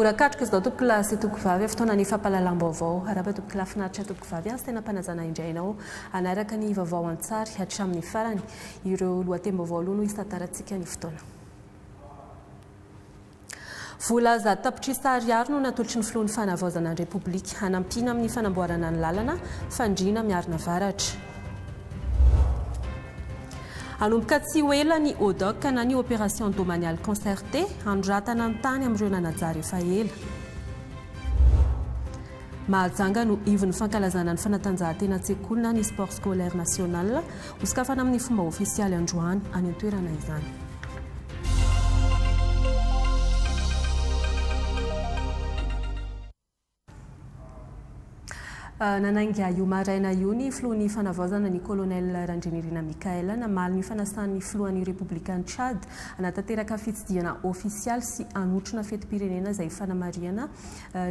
Ora katroka izao tompokolahy sy tompokovavy, fotoanan'ny fampahalalam-baovao. Arahaba tompokolahy, finaritra tompokovavy, azo tena am-panajana indray anao hanaraka ny vaovao an-tsary hatramin'ny farany. Ireo lohatenim-baovao aloha no hisantarantsika ny fotoana. Vola 100 tapitrisa ariary no natolotry ny filohan'ny fanavaozana ny Repoblika hanampiana amin'ny fanamboarana ny lalana Fandriana Miarina Avaratra. Hanomboka tsy ho ela ny ODOC na ny Opération Domaniale Concertée hanoratana ny tany amin'ireo nanajary efa ela. Mahajanga no ivon'ny fankalazana ny fanatanjahantena an-tsekoly na ny Sport Scolaire National. Hosokafana amin'ny fomba ofisialy androany any an-toerana izany. Nanainga io maraina io ny filohan'ny fanavaozana ny Colonel Randrianirina Michaël namaly ny fanasan'ny filohan'ny Repoblikan'i Tchad hanatanteraka fitsidihana ofisialy sy hanotrona fetim-pirenena izay fanamarihana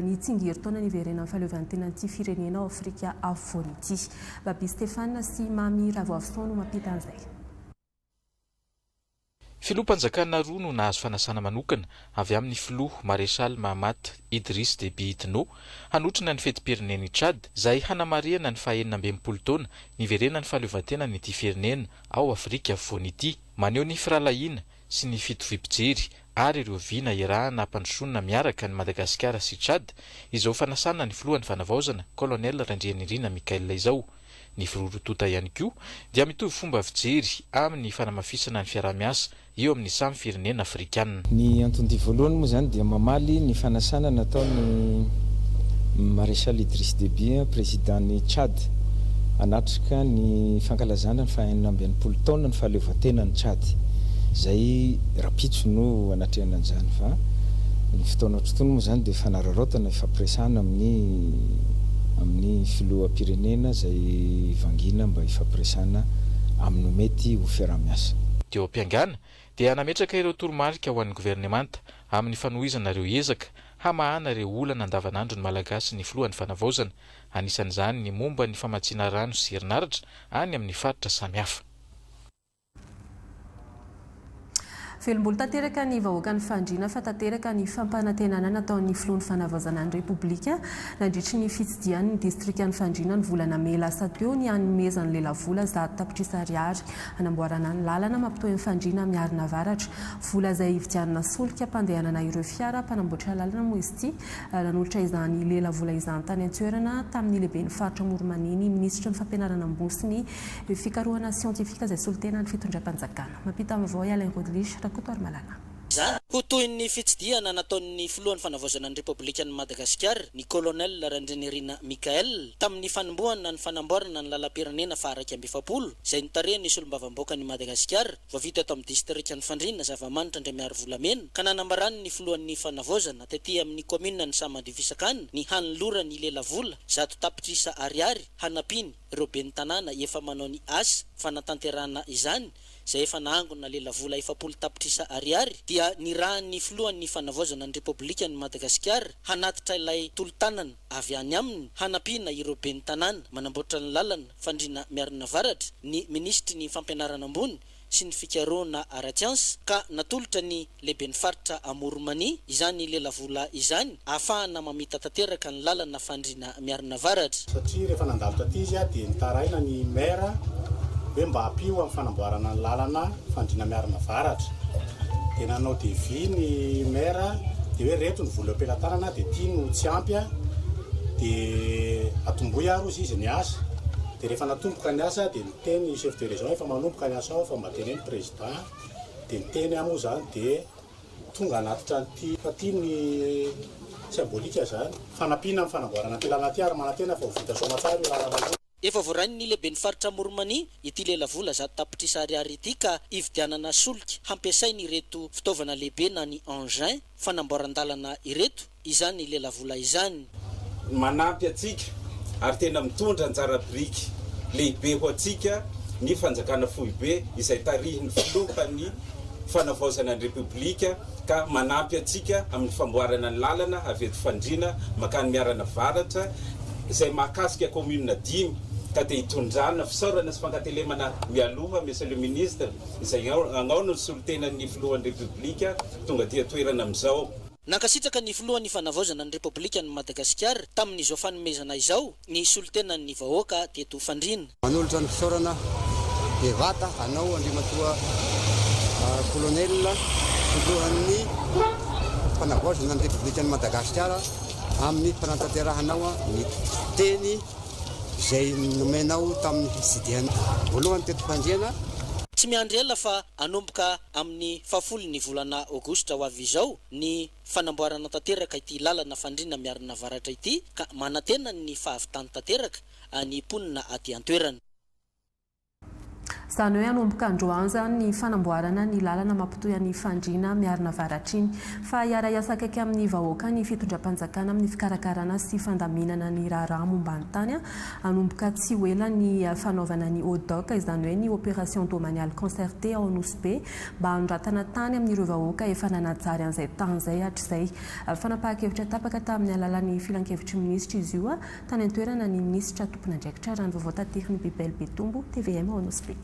ny tsingerin-taona niverenan'ny fahaleovantenan'ity firenena ao Afrika Afovoany ity. Baby Stéphane sy Mamy Ravoavison no mampita an'izay. Filoham-panjakana roa no nahazo fanasana manokana avy amin'ny filoha Maréchal Mahamat Idriss Déby Itno hanotrona ny fetim-pirenen'i Tchad izay hanamarihana ny faha-66 taona niverenan'ny fahaleovantenan'ity firenena ao Afrika Afovoany ity. Maneho ny firahalahiana sy ny fitoviam-pijery ary ireo vina iarahana hampandrosoana miaraka an'i Madagasikara sy Tchad izao fanasana ny filohan'ny fanavaozana Colonel Randrianirina Michaël izao. Ny filoha roa tonta ihany koa dia mitovy fomba fijery amin'ny fanamafisana ny fiaraha-miasa eo amin'ny samy firenena afrikanina. Ny anton-dia voalohany moa izany dia mamaly ny fanasana nataon'i Maréchal Idriss Déby, Président-n'i Tchad, hanatrika ny fankalazana ny faha 66 taonan'ny fahaleovantenan'i Tchad, izay rahampitso no hanatrehana an'izany fa ny fotoana ohatr'itony moa izany dia fanararaotana hifampiresahana amin'ny amin'ny filoham-pirenena izay vangiana mba hifampiresahana amin'ny mety ho fiaraha-miasa. Teo am-piangana dia nametraka ireo toromarika ho an'ny governemanta amin'ny fanohizana ireo ezaka hamahana ireo olana andavanandron'ny Malagasy ny filohan'ny Fanavaozana, anisan'izany ny momba ny famatsiana rano sy herinaratra any amin'ny faritra samihafa. Velom-bolo tanteraka ny vahoakan'i Fandriana fa tanteraka ny fampanantenana nataon'ny filohan'ny Fanavaozana ny Repoblika nandritry ny fitsidihany ny distrikan'i Fandriana ny volana mey lasa teo ny hanomezany lelavola 100 tapitrisa ariary hanamboarana ny lalana mampitohy an'i Fandriana Miarina Avaratra. Vola izay hividianana solika hampandehanana ireo fiara mpanamboatra lalana moa izy ity. Nanolotra izany lelavola izany tany an-toerana tamin'ny lehiben'ny faritra Amoron'i Mania ny minisitry ny fampianarana ambony sy ny fikarohana siantifika izay solontenan'ny fitondram-panjakana. Mampita vaovao i Alain Rodlich Rakotoarimalala. Izany, ho tohin'ny fitsidihana nataon'ny Filohan'ny Fanavaozana ny Repoblikan'i Madagasikara, ny Colonel Randrianirina Michaël, tamin'ny fanombohana ny fanamboarana ny lalam-pirenena faha-41, izay notarihan'ny Solombavambahoakan'i Madagasikara, vao vita eto amin'ny Distrikan'i Fandriana, Zavamanitra Andriamiarivolamena, ka nanambarany ny Filohan'ny Fanavaozana tety amin'ny Kaominina Sahamandrifisakana ny hanolorany lelavola 100 tapitrisa ariary hanampiany ireo ben'ny tanàna efa manao ny asa fanatanterahana izany izay efa nahangona lelavola 40 tapitrisa ariary dia nirahan'ny filohan'ny fanavaozana ny Repoblikan'i Madagasikara hanatitra ilay tolo-tanana avy any aminy hanampiana ireo ben'ny tanàna manamboatra ny lalana Fandriana Miarina Avaratra ny minisitry ny fampianarana ambony sy ny fikarohana ara-tsiansa ka natolotra ny lehiben'ny faritra Amoron'i Mania izany lelavola izany ahafahana mamita tanteraka ny lalana Fandriana Miarina Avaratra. Satria rehefa nandalo taty izy dia nitaraina ny maire hoe mba ampio amin'ny fanamboarana ny lalana Fandriana Miarina Avaratra. Dia nanao devis ny maire dia hoe reto ny vola eo am-pelatanana dia ity no tsy ampy dia atombohy ary hozy izy ny asa. Dia rehefa natomboka ny asa dia Niteny chef de région efa manomboka ny asa ao fa mba teneno président dia niteny aho moa zany dia tonga hanatitra an'ity fa ity ny symbolique zany fanampiana amin'ny fanamboarana an'ity lalana ity ary manantena fa ho vita soamatsara io lalana io. Efa voarain'ny lehiben'ny faritra Amoron'i Mania ity lelavola 100 tapitrisa ariary ity ka hividianana solika hampiasain'ireto fitaovana lehibe na ny engin fanamboaran-dalana ireto izany lelavola izany. Manampy antsika ary tena mitondra anjara biriky lehibe ho antsika ny fanjakana foibe izay tarihin'ny filohan'ny fanavaozana ny Repoblika ka manampy antsika amin'ny famboarana ny lalana avy eto Fandriana mankany Miarana Avaratra izay mahakasika commune dimy ka dia hitondrana fisaorana sy fankatelemana mialoha Monsieur le Ministre izay agnao no solontenan'ny filohan'ny Repoblika tonga aty an-toerana amin'izao. Nankasitraka ny filohan'ny Fanavaozana ny Repoblikan'i Madagasikara tamin'izao fanomezana izao ny solontenan'ny vahoaka teto Fandriana. Manolotra ny fisaorana bevata anao Andriamatoa Colonel Filohan'ny Fanavaozana ny Repoblikan'i Madagasikara amin'ny fanatanterahanao ny teny izay nomenao tamin'ny fitsidihana voalohany teto Fandriana. Tsy miandry ela fa hanomboka amin'ny fahafolon'ny volana aogositra ho avy izao ny fanamboarana tanteraka ity lalana Fandriana Miarina Avaratra ity ka manantena ny fahavitany tanteraka ny mponina aty an-toerana. Izany hoe hanomboka androany izany ny fanamboarana ny lalana mampitohy an'i Fandriana Miarina Avaratra iny. Fa hiara-hiasa akaiky amin'ny vahoaka ny fitondram-panjakana amin'ny fikarakarana sy fandaminana ny raharaha momba ny tany. Hanomboka tsy ho ela ny fanaovana ny ODOC, izany hoe ny Opération Domaniale Concertée ao Nosy Be, mba hanoratana tany amin'ireo vahoaka efa nanajary an'izay tany izay hatrizay. Fanapahan-kevitra tapaka tamin'ny alalan'ny filankevitry ny minisitra izy io. Tany an-toerana ny minisitra tompon'andraikitra, raha ny vaovao taterin'i Bibel Betombo, tvm ao Nosy Be.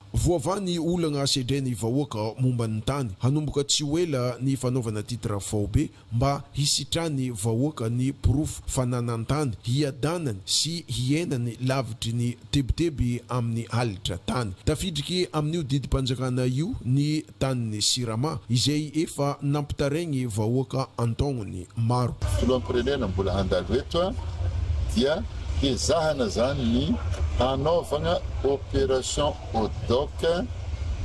Voavaha ny olana sedrain'ny vahoaka momba ny tany. Hanomboka tsy ho ela ny fanaovana titre faobe mba hisitrahan'ny vahoaka ny porofo fananan-tany, hiadanany sy hiainany lavitry ny tebiteby amin'ny halatra tany. Tafidriky amin'io didim-panjakana io ny tanin'ny Sirama, izay efa nampitaraigny vahoaka an-taonany maro. Filoham-pirenena mbola handalo eto dia ezahana zany ny hanaovagna opération ODOC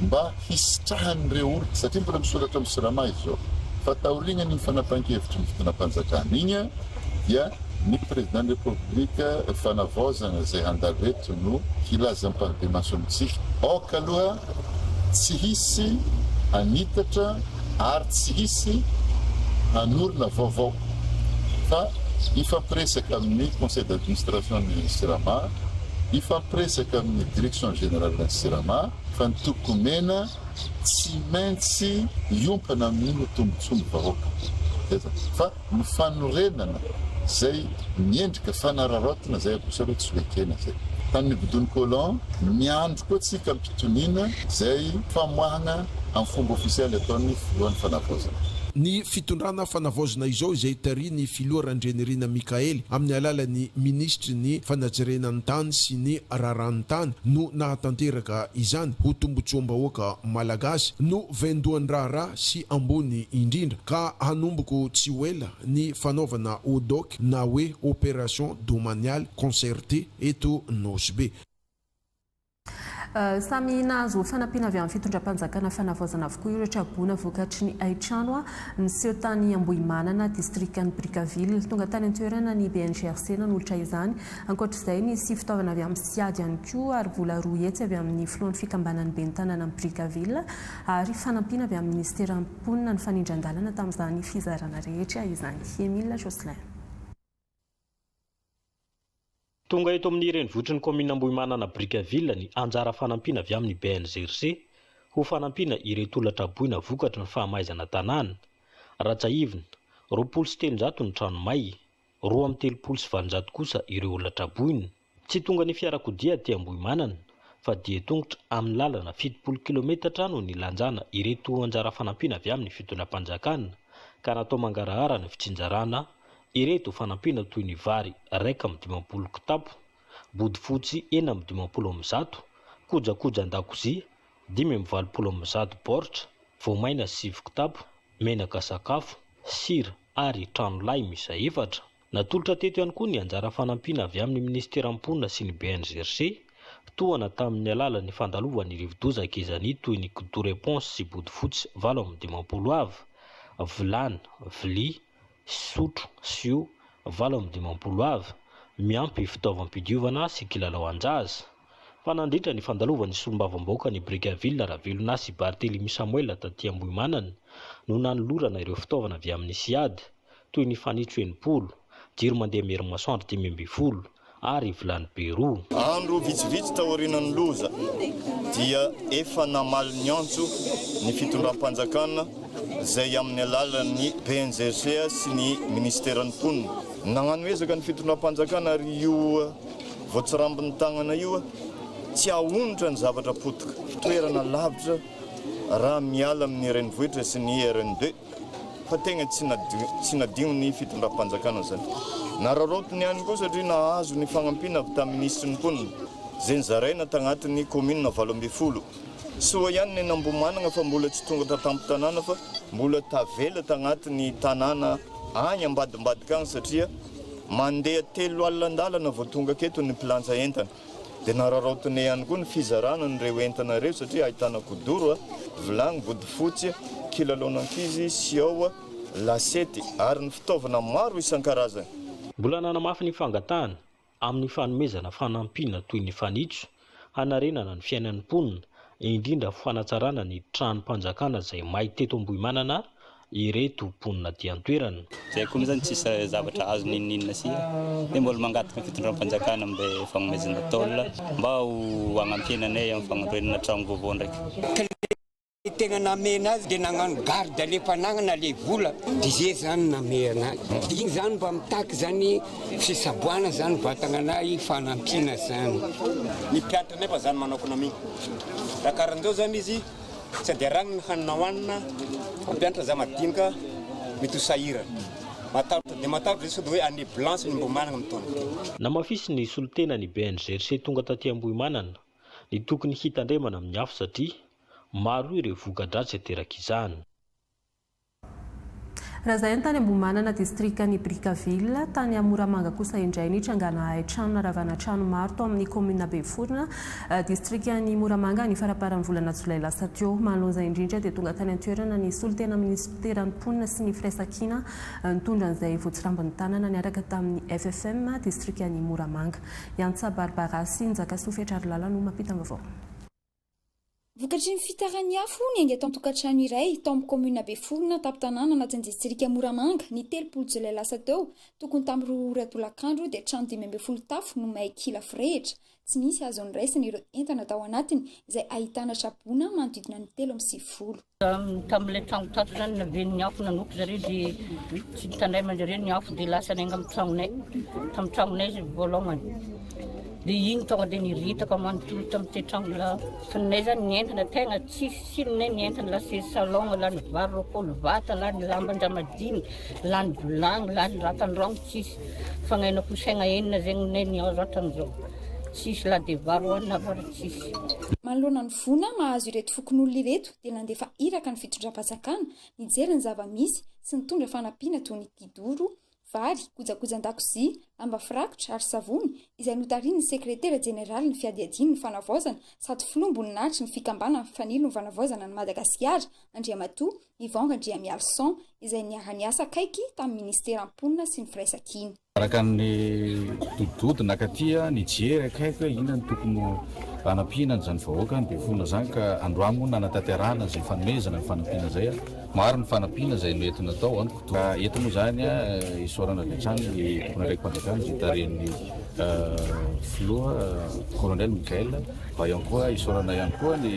mba hisitrahan'ireo olona satria mbola misoratra amin'ny Sirama izy zao fa taoriagnan'igny fanapahan-kevitry ny fitondram-panjakana igny dia ny Président ny République fanavaozana izay handalo eto no hilaza ampahibemaso amintsika aoka aloha tsy hisy hanitatra ary tsy hisy hanorina vaovao fa hifampiresaka amin'ny conseil d'administration ny Sirama, hifampiresaka amin'ny direction générale ny Sirama fa ny toky omena tsy maintsy hiompana amin'iny ho tombotsoan'ny vahoaka. Zay zany fa ny fanorenana zay miendrika fanararaotina zay kosa aloha tsy ho ekena zay. Tany nibodoan'i Colon, miandry koa tsika am-pitoniana zay famoahagna amin'ny fomba ofisialy ataon'ny filohan'ny fanavaozana. Ny fitondrana fanavaozana izao izay tarihin'ny filoha Randrianirina Mickaël amin'ny alalan'ny minisitry ny fanajerena ny tany sy ny raharahan'ny tany no nahatanteraka izany ho tombotsoam-bahoaka malagasy no vaindohan-draharaha sy ambony indrindra ka hanomboko tsy ho ela ny fanaovana ODOC na hoe Opération Domaniale Concertée eto Nosy Be. Samy nahazo fanampiana avy amin'ny fitondram-panjakana fanavaozana avokoa ireo traboina vokatry ny haintrano niseho tany Ambohimanana, distrikan'i Brickaville. Tonga tany an-toerana ny BNGRC nanolotra izany. Ankoatra izay, nisy fitaovana avy amin'ny Siad ihany koa ary vola 200 avy amin'ny filohan'ny fikambanan'ny ben'ny tanànan'i Brickaville ary fanampiana avy amin'ny minisiteran'ny mponina ny fanindran-dalana tamin'izany fizarana rehetra izany. Emile Jocelyn. Tonga eto amin'ny renivohitry ny kaominina Ambohimanana Brickaville ny anjara fanampiana avy amin'ny BNGRC ho fanampiana ireto olona traboina vokatry ny fahamaizana tanàna. Raha tsiahivina, 320 ny trano may, 832 kosa ireo olona traboina. Tsy tonga ny fiarakodia aty Ambohimanana fa dia tongotra amin'ny lalana 70 kilometatra no nilanjana ireto anjara fanampiana avy amin'ny fitondram-panjakana ka natao mangarahara ny fitsinjarana ireto fanampiana toy ny vary 51 kitapo, bodofotsy 156, kojakoja an-dakozia 185 baoritra, voamaina 9 kitapo, menaka sakafo, sira ary tranolay miisa efatra. Natolotra teto ihany koa ny anjara fanampiana avy amin'ny minisiteran'ny mponina sy ny BNGRC, tohana tamin'ny alalan'ny fandalovan'ny rivodoza Gezani toy ny kidoro éponge sy bodofotsy 58 ava, vilany, vilia, sotro, sio 58 ava, miampy fitaovam-pidiovana sy kilalao an-jaza. Fa nandritra ny fandalovan'ny solombavambahoaka ny Brickaville Ravelonasy Barthélémy Samuel taty Ambohimanana no nanolorana ireo fitaovana avy amin'ny Siad, toy ny fanitso 60, jiro mandeha amin'ny herinmasoandro 15 ary vilany be roa. Andro vitsivitsy taorianan'ny loza dia efa namaly ny antso ny fitondram-panjakana izay amin'ny alalan'ny BNGRC sy ny minisiteran'ny mponina. Nagnano ezaka ny fitondram-panjakana ary io voatsirambin'ny tagnana io tsy haonitra ny zavatra potika. Toerana lavitra raha miala amin'ny renivohitra sy ny RN 2. Fa tegna tsy nadio tsy nadio ny fitondram-panjakana zany. Nararaotiny ihany koa satria nahazo ny fagnampiana avy tamin'ny minisitry ny mponina, izay nozaraina tagnatin'ny kaominina 18. Soa ihany ny an'Ambohimanagna fa mbola tsy tonga tan-tampon-tanàna fa mbola tavela tagnatin'ny tanàna agny ambadimbadika agny satria mandeha 30 an-dalana vao tonga aketo ny mpilanja entana. Dia nararaotinay ihany koa ny fizarana an'ireo entana ireo satria ahitana kidoro, vilagny, bodofotsy, kilalaon'ankizy, siao, lasety ary ny fitaovana maro isan-karazany. Mbola nanamafy ny fangatahana amin'ny fanomezana fanampiana toy ny fanitso hanarenana ny fiainan'ny mponina, indrindra fanatsarana ny tranom-panjakana izay may teto Ambohimanana ireto mponina aty an-toerana. Zay koa moa zany tsisy zavatra azo n'inon'inona sy dia mbola mangataka ny fitondram-panjakana mba fagnomezana tôle mba ho hagnampiana anay amin'ny fagnorenana tragno vaovao ndraiky. Ka le tegna namena azy de nagnano garde le fanagnana le vola de ze zany namehana azy de igny zany mba mitaky zany fisaboana zany vatagna anay fanampiana zany. Ny mpianatra nefa zany manokana mihitsy raha karanzao zany izy Tsy dia rano ny hanina hohanina, mampianatra za madinika mety ho sahirana. Matahotra dia matahotra zay sao dia hoe année blanche ny Ambohimanana amin'ny taona ity. Namafisin'ny solontenan'ny BNGRC tonga taty Ambohimanana ny tokony hitandremana amin'ny afo satria maro ireo voka-dratsy aterak'izany. Raha izay ny tany Ambohimanana, distrikan'i Brickaville, tany Moramanga kosa indray nitrangana hain-trano naravana trano maro tao amin'ny kaominina Beforona, distrikan'i Moramanga ny faramparan'ny volana jolay lasa teo. Manoloana izay indrindra dia tonga tany an-toerana ny solontena minisiteran'ny mponina sy ny firaisankina nitondra an'izay voatsirambin'ny tanana niaraka tamin'ny FFM distrikan'i Moramanga. I Antsa Barbara sy Njakasoa Fetrarilala no mampita vaovao. Vokatry ny fitaran'ny afo niainga tao an-tokantrano iray tao amin'ny kaominina Beforona, tampon-tanàna anatin'ny distrika Moramanga, ny 30 jolay lasa teo, tokony tamin'ny 2 ora tolakandro dia trano 15 tafo no may kila forehitra, tsy nisy azo noraisina ireo entana tao anatiny, izay ahitana traboina manodidina ny 93. Tamin'ilay tragno tato zany naven'ny afo nanoky zareo dia tsy nitandreman-jareo ny afo dia lasa nainga amin'ny tragnonay, tamin'ny tragnonay izy voalongany dia iny tonga dia niritaka manontolo tamin'ity tragno la finay zany ny entana tegna tsisy sinonay ny entana la seza salon la ny vary 20 vata la ny lamban-dramadimy la ny vilagny la ny ratan-dragno tsisy fagnaina kosaigna enina zegny nay ny azo hatramin'izao tsisy la dia vary hohanina vary tsisy. Manoloana ny voina mahazo ireto fokonolona ireto dia nandefa iraka ny fitondram-panjakana nijery ny zava-misy sy nitondra fanampiana toy ny kidoro, vary, kojakojan-dakozia, lamba firakotra ary savony izay notarihin'ny sekretera jeneralin'ny fiadiadian'ny fanavaozana sady filoham-boninahitry ny fikambanana Fanilo ny Fanavaozana an'i Madagasikara, Andriamatoa Yvan Randriamialison izay niara-niasa akaiky tamin'ny minisiteran'ny mponina sy ny firaisankina. Araka ny dodododo nakaty nijery akaiky hoe inona no tokony hanampiana an'izany vahoaka any Bevohona izany ka androany moa nanatanterahana izay fanomezana ny fanampiana izay. Maro ny fanampiana izay noentina tao an. Ka eto moa izany isaorana avy hatrany ny tompon'andraiki-panjakana izay tarihin'ny filoha Colonel Mickaël fa ihany koa isaorana ihany koa ny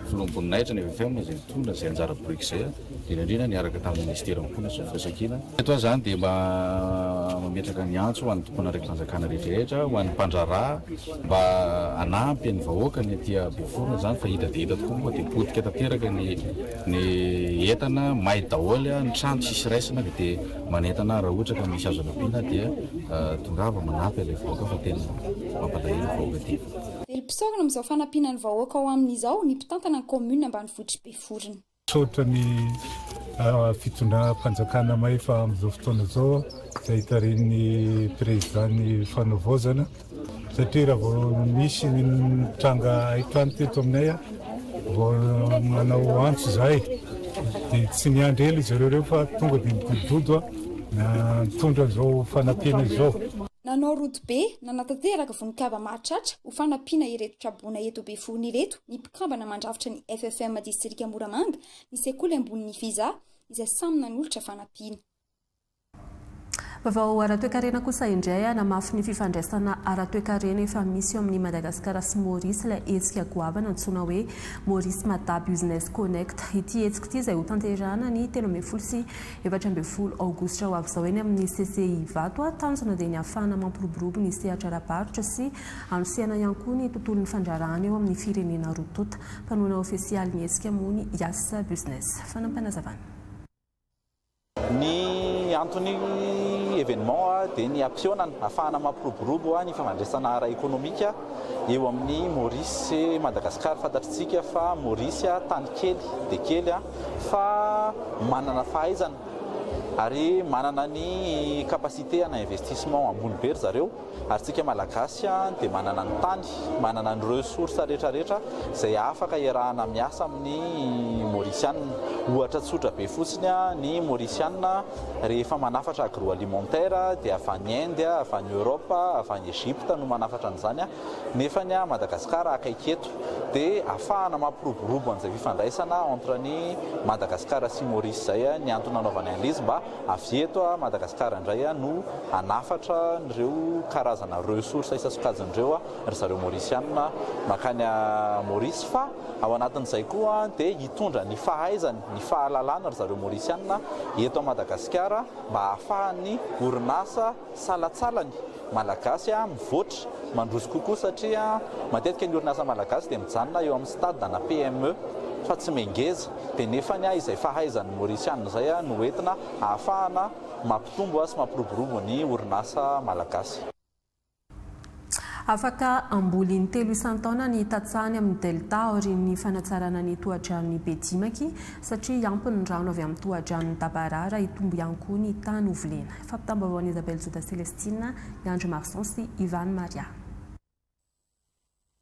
filoham-boninahitra ny FFM izay nitondra izay anjara biriky izay indrindra indrindra niaraka tamin'ny Ministeran'ny Mponina sy ny Firaisankina. Eto aho izany dia mba mametraka ny antso ho an'ny tompon'andraiki-panjakana rehetra rehetra, ho an'ny mpandraharaha mba hanampy ny vahoaka ny aty Beforona izany fa hita dia hita tokoa moa dia potika tanteraka ny ny entana, may daholo ny trano tsisy raisina ka dia manentana raha ohatra ka misy azo anampiana dia tongava manampy ilay vahoaka fa tena mampalahelo ny vahoaka aty. Velom-pisaorana amin'izao fanampiana ny vahoaka ao aminy izao ny mpitantana ny kaominina ambanivohitr'i Beforona. Misaotra ny fitondram-panjakana mahefa amin'izao fotoana izao izay tarihin'ny Prezidan'ny Fanavaozana satria raha vao nisy ny tranga haintrano teto aminay vao nanao antso izahay dia tsy niandry ela izy ireo ireo fa tonga dia nidodododo nitondra an'izao fanampiana izao. Nanao rodobe nanatanteraka vonon-kava mahatratra ho fanampiana ireto traboina eto Beforona ireto ny mpikambana mandrafitra ny FFM Distrika Moramanga, ny sekoly ambonin'ny Fiza, izay samy nanolotra fanampiana. Vaovao ara-toekarena kosa indray, hanamafy ny fifandraisana ara-toekarena efa misy eo amin'i Madagasikara sy Maurice ilay hetsika goavana antsoina hoe Maurice Mada Business Connect. Ity hetsika ity izay hotanterahina ny 13 sy 14 aogositra ho avy izao eny amin'ny CCI Ivato. Tanjona dia ny hahafahana mampiroborobo ny sehatra ara-barotra sy hanosehana ihany koa ny tontolon'ny fandraharahana eo amin'ny firenena roa tonta. Mpanohana ofisialy ny hetsika moa ny Yas Business. Fanampinazavana. Ny antony événement dia ny hampihaonana, ahafahana mampiroborobo ny fifandraisana ara-ekonomika eo amin'i Maurice sy Madagascar. Fantatritsika fa Maurice tany kely dia kely fa manana fahaizana ary manana ny capacité ana investissement ambony be ry zareo. Ary tsika Malagasy dia manana ny tany, manana ny ressources rehetra rehetra izay afaka iarahana miasa amin'ny Maurisiana. Ohatra tsotra be fotsiny, ny Maurisiana rehefa manafatra agroalimentaire dia avy any Inde, avy any Europe, avy any Egypte no manafatra an'izany, nefa ny Madagascar akaiky eto. Dia afahana mampiroborobo an'izay fifandraisana entre ny Madagascar sy Maurice izay ny antony nanaovana an'ilay izy mba Avy eto Madagasikara indray no hanafatra an'ireo karazana ressources isan-tsokajiny ireo ry zareo Maurisiana mankany Maurice fa ao anatin'izay koa dia hitondra ny fahaizany, ny fahalalana ry zareo Maurisiana eto Madagasikara mba hahafahan'ny orinasa salatsalany Malagasy mivoatra, mandroso kokoa satria matetika ny orinasa Malagasy dia mijanona eo amin'ny stade ana PME fa tsy mengeza dia nefany izay fahaizan'ny Maurisiana izay no entina ahafahana mampitombo sy mampiroborobo ny orinasa Malagasy. Afaka hamboly intelo isan-taona ny tantsaha any amin'ny Delta aorian'ny fanatsarana ny tohadranon'i Bedimaky satria hiampy ny rano avy amin'ny tohadranon'i Dabarara hitombo ihany koa ny tany hovolena. Fampitam-baovaon'i Isabelle Joda Celestine, i Andry Marson sy Ivan Maria.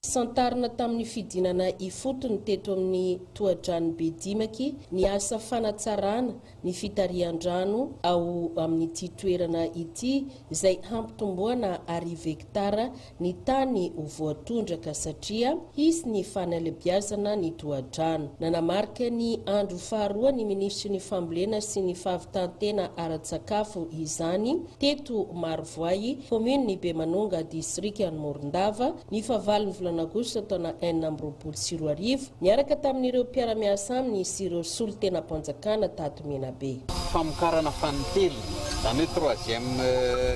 Santarina tamin'ny fidinana ifotony teto amin'ny tohadranon'i Bedimaky ny asa fanatsarana ny fitarihan-drano ao amin'ity toerana ity izay hampitomboana arivo hektara ny tany ho voatondraka satria hisy ny fanalebiazana ny tohadrano. Nanamarika ny andro faharoa ny minisitry ny fambolena sy ny fahavitan-tena ara-tsakafo izany teto Marovoay, kaominin'i Bemanonga, distrikan'i Morondava, ny fahavalon'ny volana aogositra taona 2026, niaraka tamin'ireo mpiara-miasa aminy sy ireo solontenam-panjakana tato Menabe. Famokarana fanintelony, izany hoe troisième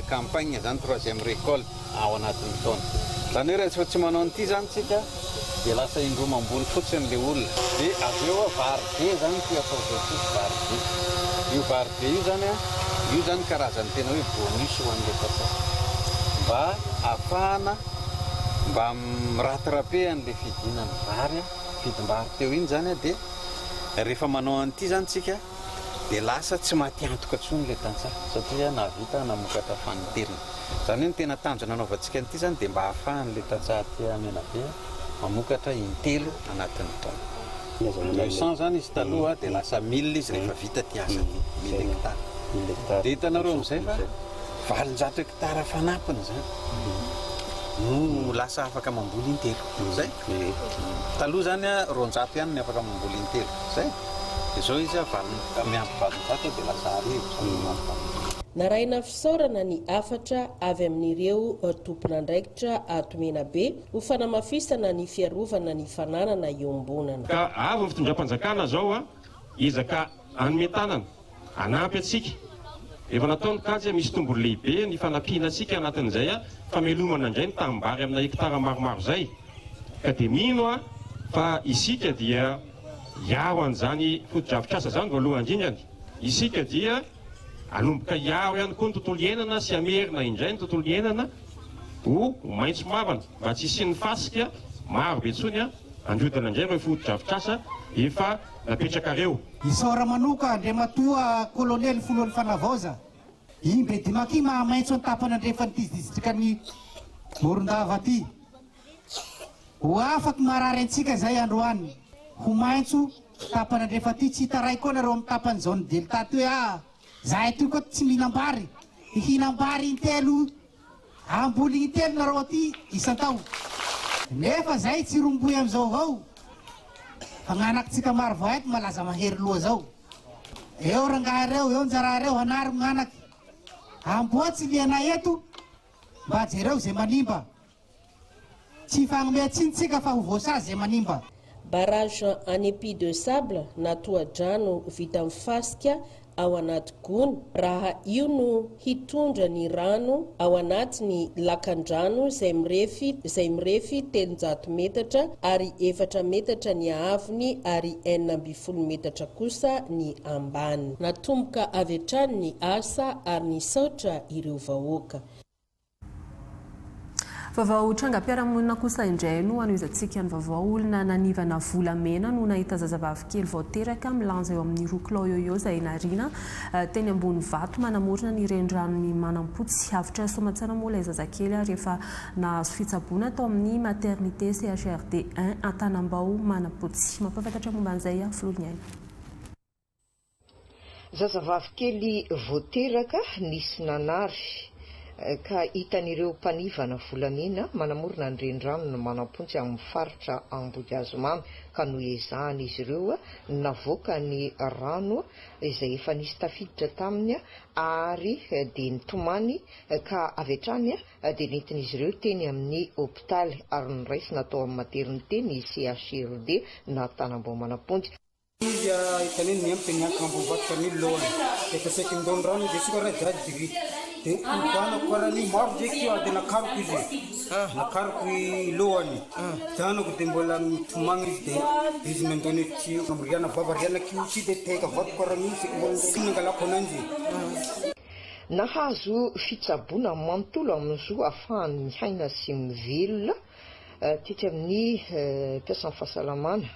campagne izany, troisième récolte. ao anatin'ny taona. Izany hoe rehefa tsy manao an'ity izany tsika dia lasa indroa mamboly fotsiny ilay olona. Dia avy eo vary be izany ity atao izao ity, vary be. Io vary be io izany an, io izany karazan'ny tena hoe bonus ho an'ilay tantsaha. Mba ahafahana mba mi-rattraper an'ilay fidinan'ny vary, vidim-bary teo iny izany an, dia rehefa manao an'ity izany tsika dia lasa tsy maty antoka intsony ilay tantsaha satria nahavita namokatra fanintelony. Izany hoe ny tena tanjona anaovantsika an'ity izany dia mba ahafahan'ilay tantsaha aty Menabe mamokatra intelo anatin'ny taona. 200 izany izy taloha dia lasa 1000 izy rehefa vita ity asa ity, 1000 hectares. Dia hitanareo amin'izay fa 800 hectares fanampiny izany no lasa afaka mamboly intelo. Izay? Taloha izany 200 ihany ny afaka mamboly intelo. Izay? Dia izao izy miampy 800 dia lasa 1000 izany no mampitaha. Narahina fisaorana ny hafatra avy amin'ireo tompon'andraikitra ato Menabe ho fanamafisana ny fiarovana ny fananana iombonana. Ka avy ny fitondram-panjakana zao a, hiezaka hanome tanana, hanampy antsika. Efa natao ny kajy a, misy tombony lehibe ny fanampiana antsika anatin'izay a, famelomana indray ny tanimbary amina hektara maromaro izay. Ka dia mino aho fa isika dia hiaro an'izany fotodrafitrasa izany voalohany indrindrany. Isika dia hanomboka hiaro ihany koa ny tontolo iainana sy hamerina indray ny tontolo iainana ho maitso mavana mba tsy hisian'ny fasika maro be intsony handrodana indray ireo fotodrafitrasa efa napetrakareo. Isaora manoka Andriamatoa Kolonely Filohan'ny Fanavaoza, Imbedimaky mahamaitso ny tapany andrefan'ity distrikan'i Morondava ity. Ho afaky marary antsika izay androany, ho maitso tapany andrefa aty, tsy hitaray koa nareo amin'ny tapany zone delta aty hoe ah zahay aty koa tsy mihinam-bary, hihinam-bary intelo, hamboly intelo nareo aty isan-tao. Nefa zay tsy romboy amizao avao fa gn'anakitsika maro vao eto malaza mahery loha zao. Eo rangahy reo, eo njaraha reo hanary gn'anaky. Amboa tsy lianay eto, mba jereo ze manimba. Tsy hifagnome tsiny tsika fa ho voasazy ze manimba. Barrage en épi de sable na tohadrano vita amin'ny fasika ao anaty gony raha io no hitondra ny rano ao anaty ny lakandrano izay mirefy izay mirefy 300 metatra ary efatra metatra ny haavony ary 16 metatra kosa ny ambany. Natomboka avy hatrany ny asa ary nisaotra ireo vahoaka. Vaovao trangam-piarahamonina kosa indray no hanohizantsika ny vaovao. Olona nanivana volamena no nahita zazavavy kely vao teraka milanja eo amin'ny 2 kilao eo eo izay nariana teny ambony vato manamorona ny reniranon'i Manampotsy. Avotra soamantsara moa ilay zazakely ary efa nahazo fitsaboana tao amin'ny maternité CHRD I Antanambao Manampotsy. Mampahafantatra momba an'izay Vololoniaina. Zazavavy kely vao teraka nisy nanary ka hitan'ireo mpanivana volamena manamorona ny reniranon'i Manampontsy amin'ny faritra Ambodihazomamy ka noezahan'izy ireo navoaka ny rano izay efa nisy tafiditra taminy ary dia nitomany ka avy hatrany dia nentin'izy ireo teny amin'ny hopitaly ary noraisina tao amin'ny maternité ny CHRD na Tanambao Manampontsy. Izy hitany hoe niampy niankina ambony vato tany iny lohany dia efa saiky nindao ny rano izy dia karaha drady de dia nibanako karaha ny maro ndraiky io dia nakariko izy nakariko i lohany zanako dia mbola mitomagny izy dia izy nandao ny tsy riana vava riana kio tsy dia teka vato karaha ny saiky mbola tsy nangalako ananjy. Nahazo fitsaboana manontolo amin'ny zo ahafahany mihaina sy mivelona Tetsy amin'ny mpiasan'ny fahasalamana,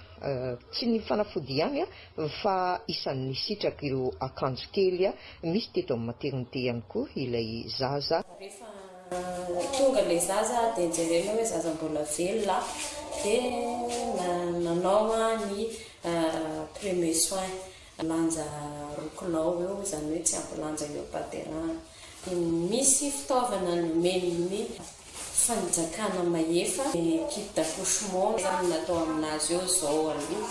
tsy ny fanafody ihany fa isan'ny nisitraka ireo akanjo kely misy teto amin'ny maternité ihany koa ilay zaza. Rehefa tonga ilay zaza dia jerena hoe zaza mbola velona dia nanao ny premier soin, lanja roa kilao eo, izany hoe tsy ampy lanja eo am-pahaterahana. Misy fitaovana nomen'ny Fanjakana mahefa ny kit d'accouchement zany natao aminazy eo zao aloha.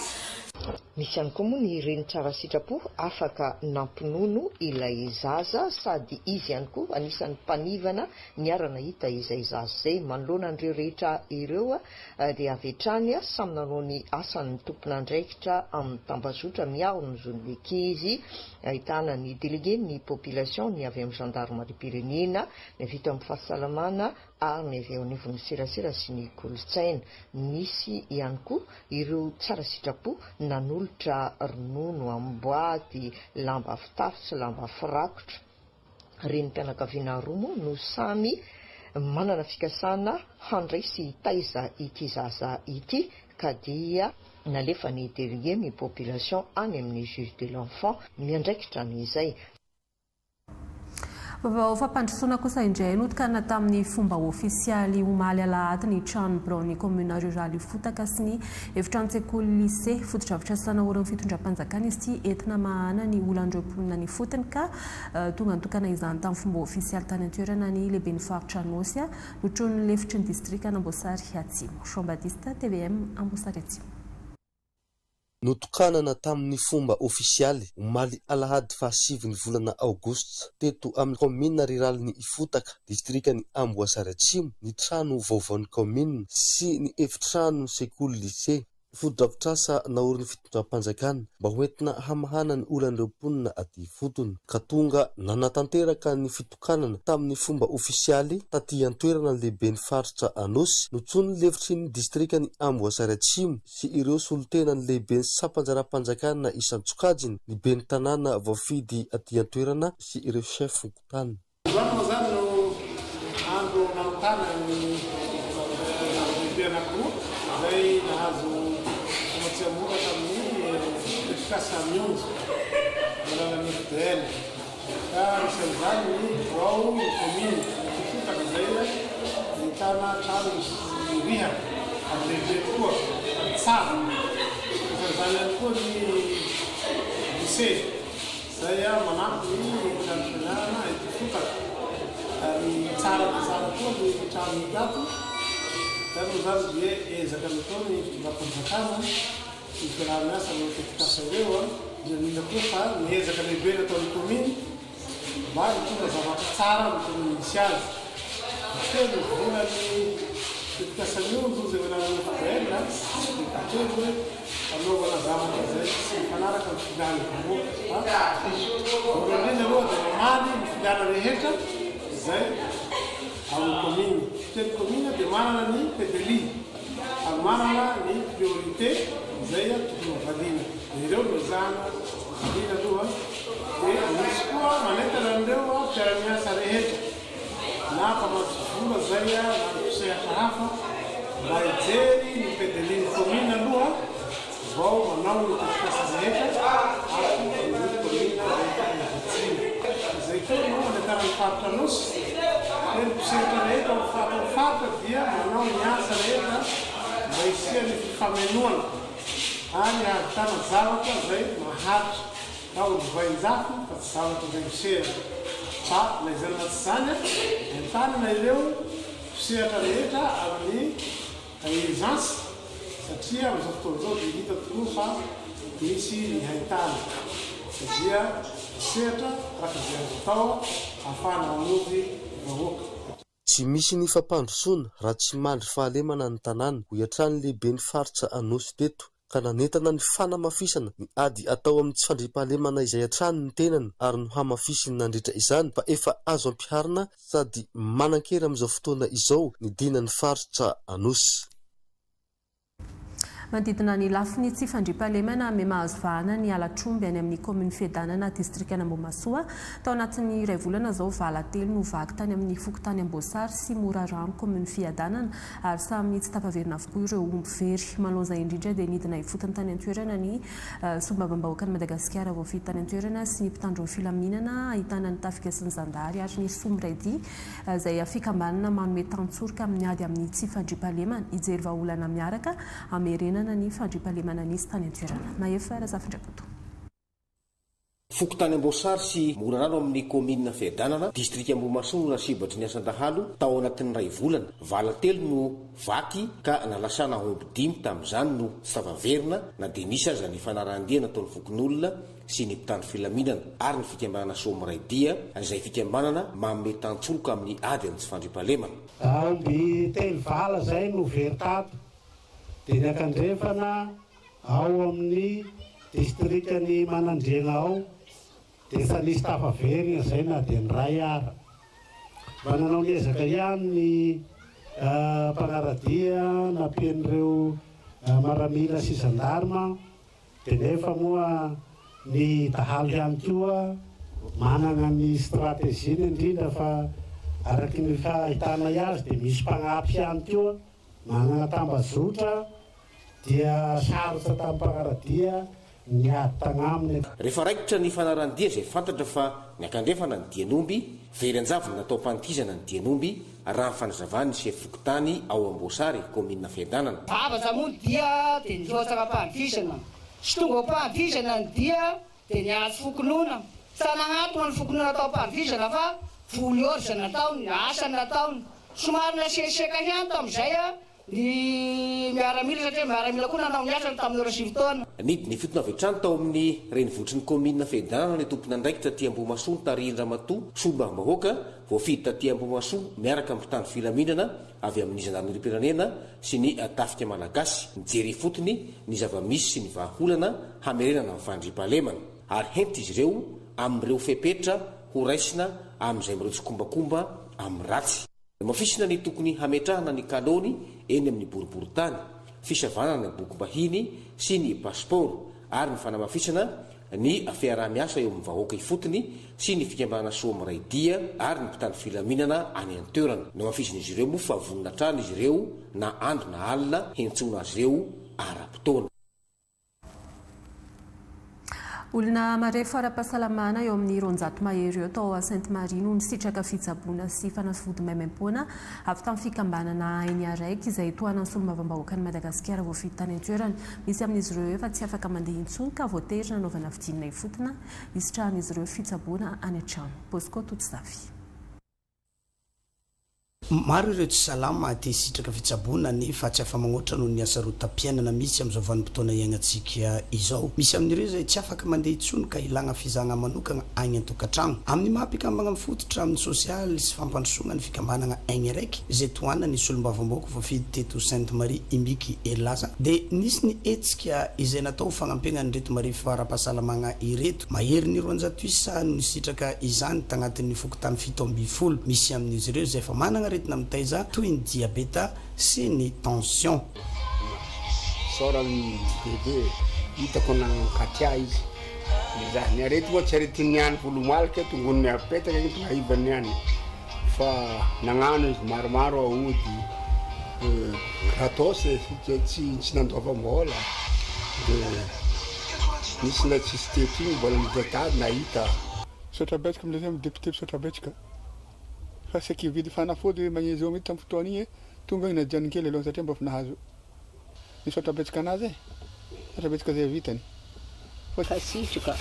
Misy ihany koa moa ny reny tsara sitrapo afaka nampinono ilay zaza sady izy ihany koa anisan'ny mpanivana niara-nahita izay zaza izay. Manoloana an'ireo rehetra ireo dia avy hatrany samy nanao ny asany ny tompon'andraikitra amin'ny tambazotra miaro ny zon'ny ankizy ahitana ny délégué ny population, ny avy amin'ny zandarimariam-pirenena, ny avy eto amin'ny fahasalamana ary ny avy eo anivon'ny serasera sy ny kolontsaina. Nisy ihany koa ireo tsara sitrapo nanolotra ronono amin'ny boaty, lamba fitafy sy lamba firakotra. Renim-pianakaviana roa moa no samy manana fikasana handray sy hitaiza ity zaza ity ka dia nalefa ny délégué ny population any amin'ny juge de l'enfant miandraikitra an'izay. Vaovao fampandrosoana kosa indray notokanana tamin'ny fomba ofisialy omaly alahady ny trano biraon'ny commune rurale Ifotaka sy ny efitranon-tsekoly lycée. Fotodrafitrasa naorin'ny fitondram-panjakana izy ity entina hamahana ny olan'ireo mponina any ifotony ka tonga nitokana izany tamin'ny fomba ofisialy tany an-toerana ny lehiben'ny faritra Anôsy notronin'ny lefitry ny distrikan'Amboasary Atsimo. Jean Baptiste, tvm Amboasary Atsimo. Notokanana tamin'ny fomba ofisialy, omaly alahady fahasivin'ny volana aogositra, teto amin'ny kaominina riralin'i Ifotaka, distrikan'i Amboasary Atsimo, ny trano vaovaon'ny kaominina sy ny efitrano sekoly lycée. Fotodrafitrasa naorin'ny fitondram-panjakana mba hoentina hamahana ny olan'ireo mponina aty ifotony, ka tonga nanatanteraka ny fitokanana tamin'ny fomba ofisialy taty an-toerana ny lehiben'ny faritra Anôsy, notsonin'ny lefitry ny distrikan'i Amboasary Atsimo, sy ireo solontenan'ny lehiben'ny sampanjaram-panjakana isan-tsokajiny, ny ben'ny tanàna voafidy aty an-toerana sy ireo chef fokontany. Androany moa izany no andro nanontana ny lehibe anankiroa izay nahazo famotsiam-bola tamin'ny tetikasa Mionjo amin'ny alalan'ny FDL. Ka anisan'izany ny birao ny kaominina Ifotaka izay ahitana trano misy rihana ary lehibe tokoa sady tsara. Anisan'izany ihany koa ny lycée izay manampy ny trano fianarana eto Ifotaka ary tsara dia tsara koa ny trano hita ato. Izany moa izany dia ezaka nataon'ny fitondram-panjakana. Ny fiaraha-miasa amin'ireo tetikasa ireo dia mila koa fa ny ezaka lehibe nataon'ny kaominy mba hitondra zavatra tsara amin'ny kaominy misy azy. Telo volan'ny Tetikasa mionjo izay voalazan'ny FPL dia voatery hoe hanaovana zavatra izay tsy mifanaraka amin'ny filan'ny vahoaka. Fa voalohany indrindra aloha dia mamaly ny filana rehetra izay ao amin'ny commune. Satria ny commune dia manana ny PDLI ary manana ny priorité izay tokony hovaliana. Dia ireo no ezahana valiana aloha. Dia misy koa manentana an'ireo mpiara-miasa rehetra. Na mpamatsy vola zay na ny mpisehatra hafa mba hijery ny PDL-n'ny commune aloha vao manao ny tetikasa rehetra ato amin'ny commune izay tokony vatsiana. Izay koa no anentanan'ny faritra Anosy hoe ny mpisehatra rehetra ao ato amin'ny faritra dia manao ny asa rehetra mba hisian'ny fifamenoana ary hahavitana zavatra izay maharitra. Ka ho lovain-jafy fa tsy zavatra izay miserana. Fa na izany na tsy izany, entanina ireo mpisehatra rehetra amin'ny urgence satria amin'izao fotoana izao dia hita tokoa fa misy ny haintany ka dia misehatra araka izay azo atao ahafahana mamonjy ny vahoaka. Tsy misy ny fampandrosoana raha tsy mandry fahalemana ny tanàna, hoy hatrany ny lehiben'ny faritra Anôsy teto, ka nanentana ny fanamafisana ny ady atao amin'ny tsy fandriampahalemana izay hatrany ny tenany ary nohamafisiny nandritra izany fa efa azo ampiharina sady manan-kery amin'izao fotoana izao ny dinan'ny faritra Anosy. Manodidina ny lafiny tsy fandriampahalemana, miha-mahazo vahana ny halatr'omby any amin'ny kaomin'ny Fiadanana, distrikan'Ambohimahasoa. Tao anatin'ny iray volana izao, vala telo no vaky tany amin'ny fokontany Amboasary sy Morarano, kaomin'ny Fiadanana, ary samy tsy tafaverina avokoa ireo omby very. Manoloana izay indrindra dia nidina ifotony tany an-toerana ny Solombavambahoakan'i Madagasikara voafidy tany an-toerana sy ny mpitandro ny filaminana, ahitana ny tafika sy ny zandary ary ny Somiraidi. izay fikambanana manome tantsoroka amin'ny ady amin'ny tsy fandriampahalemana, hijery vahaolana miaraka hamerenana ny fandriampahalemana nisy tany an-toerana. Mahefa Razafindrakoto. Fokontany Amboasary sy Morarano amin'ny kaominina Fiadanana, distrika Ambohimahasoa no lasibatry ny asan-dahalo tao anatin'ny iray volana. Vala telo no vaky ka nalasana omby dimy tamin'izany no tsy tafaverina na dia nisy aza ny fanarahan-dia nataon'ny fokonolona sy ny mpitandro filaminana ary ny fikambanana Soa Miray Dia izay fikambanana manome tantsoroka amin'ny ady amin'ny tsy fandriampahalemana. Omby telo vala izay no very tato dia ny ankandrefana ao amin'ny distrikan'i Manandriana ao dia efa nisy tafaverina izay na dia ny iray ara. Mba nanao ny ezaka ihany ny mpanara-dia nampian'ireo maramila sy zandarma Dia nefa moa ny dahalo ihany koa manana ny stratégie-ny indrindra fa araky ny fahitanay azy dia misy mpagnampy ihany koa manana tambazotra dia sarotra tamin'ny mpanara-dia ny ady tagnaminy. Rehefa raikitra ny fanaran-dia izay fantatra fa niankandrefana ny dian'omby, very an-javony natao am-panikizana ny dian'omby, raha ny fanazavan'ny sefo fokontany ao Amboasary, kaominina Fiadanana. Zavatra moa ny dia dia nirotsaka am-pandihizana. Tsy tonga ao am-pandihizana ny dia dia niantso fokonolona. Tsy nagnatona ny fokonolona tao am-pandihizana fa voly orge nataony, asa nataony. Somary naseseka ihany tamin'izay ny miaramila satria miaramila koa nanao ny asany tamin'ny ora sivy taona. Nidina ifotony avy hatrany tao amin'ny renivohitry ny kaominina Fiadanana ny tompon'andraikitra aty Ambohimahasoa notarihin-dRamatoa solombavambahoaka voafidy taty Ambohimahasoa miaraka amin'ny mpitandro filaminana avy amin'ny zandarimeriam-pirenena sy ny tafika malagasy nijery ifotony ny zava-misy sy ny vahaolana hamerenana ny fandriampahalemana ary hentitra izy ireo amin'ireo fepetra ho raisina amin'izay mirotsy tsikombakomba amin'ny ratsy. Namafisina ny tokony hametrahana ny kalôny eny amin'ny boriborintany, fisavana ny bokim-bahiny sy ny pasipaoro ary ny fanamafisana ny fiaraha-miasa eo amin'ny vahoaka ifotony sy ny fikambanana Soa Miray Dia ary ny mpitandro filaminana any an-toerana. Namafisin'izy ireo moa fa vonona hatrany izy ireo na andro na alina hiantsoana azy ireo ara-potoana. Olona marefo ara-pahasalamana eo amin'ny 200 mahery eo tao Sainte Marie no nisitraka fitsaboana sy fanafody maimaimpoana avy tamin'ny fikambanana Ainy Araiky izay tohanan'ny solombavambahoakan'i Madagasikara voafidy tany an-toerana. Misy amin'izy ireo efa tsy afaka mandeha intsony ka voatery nanaovana fidinana ifotona hisitrahan'izy ireo fitsaboana any an-trano. Bosco Totozafy. Maro ireo tsy salama te hisitraka fitsaboana nefa tsy afa-magnoatra noho ny hasarotam-piainana misy amin'izao vanim-potoana iainantsika izao. Misy amin'ireo izay tsy afaka mandeha intsony ka ilàna fizahana manokana agny an-tokantragno. Amin'ny maha mpikambagna mifototra amin'ny sosialy sy fampandrosoagna ny fikambanagna Aigny Araiky izay tohanan'ny solombavambahoaka voafidy teto Sainte Marie Imbiky Herilaza dia nisy ny hetsika izay natao ho fagnampiagna an'ireto marefo ara-pahasalamagna ireto. Maherin'ny 200 isa no nisitraka izany tagnatin'ny fokontany 17. Misy amin'izy ireo izay efa managna aretina mitaiza toy ny diabeta sy ny tension. Isaorany bebe e, hitako nankatia izy, de za ny arety moa tsy aretin'ny any volomalika tongony apetaka igny tonga hivany any fa nagnano izy maromaro aody gratos e, tsy tsy nandoavam-bola de nisy ilay tsisy teto igny mbola nitadiady nahita. Misaotra betsaka amle zay député misaotra betsaka fa saika hividy fanafody magnésium io tam fotoana igny tonga igny najanony kely aloha satria mba efa nahazo. Misaotra betsaka anazy e! Misaotra betsaka zay vitany. Mankasitraka,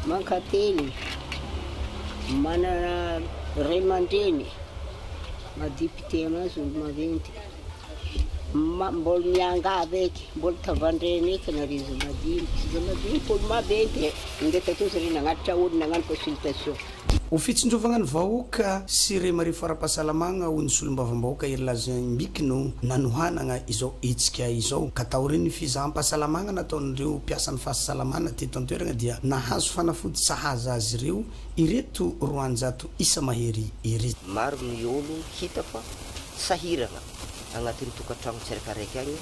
mankateny, manana ray aman-dreny maha député anazy olo maventy, mbola miangavy eky, mbola tavandreny eky nareo izy madiniky, izy madiniky olo maventy e, ndeha tatoa zare nagnatitra olo nagnano consultation. Ho fitsinjovagna ny vahoaka sy ireo marefo ara-pahasalamagna hoy ny solombavambahoaka Herilaza Imbiky no nanohanagna izao hetsika izao ka taorian'ny fizaham-pahasalamagna nataon'ireo mpiasan'ny fahasalamana teto an-toeragna dia nahazo fanafody sahaza azy ireo ireto 200 isa mahery ireto. Maro ny olo hita fa sahiragna agnatin'ny tokantragno tsiraikaraiky agny,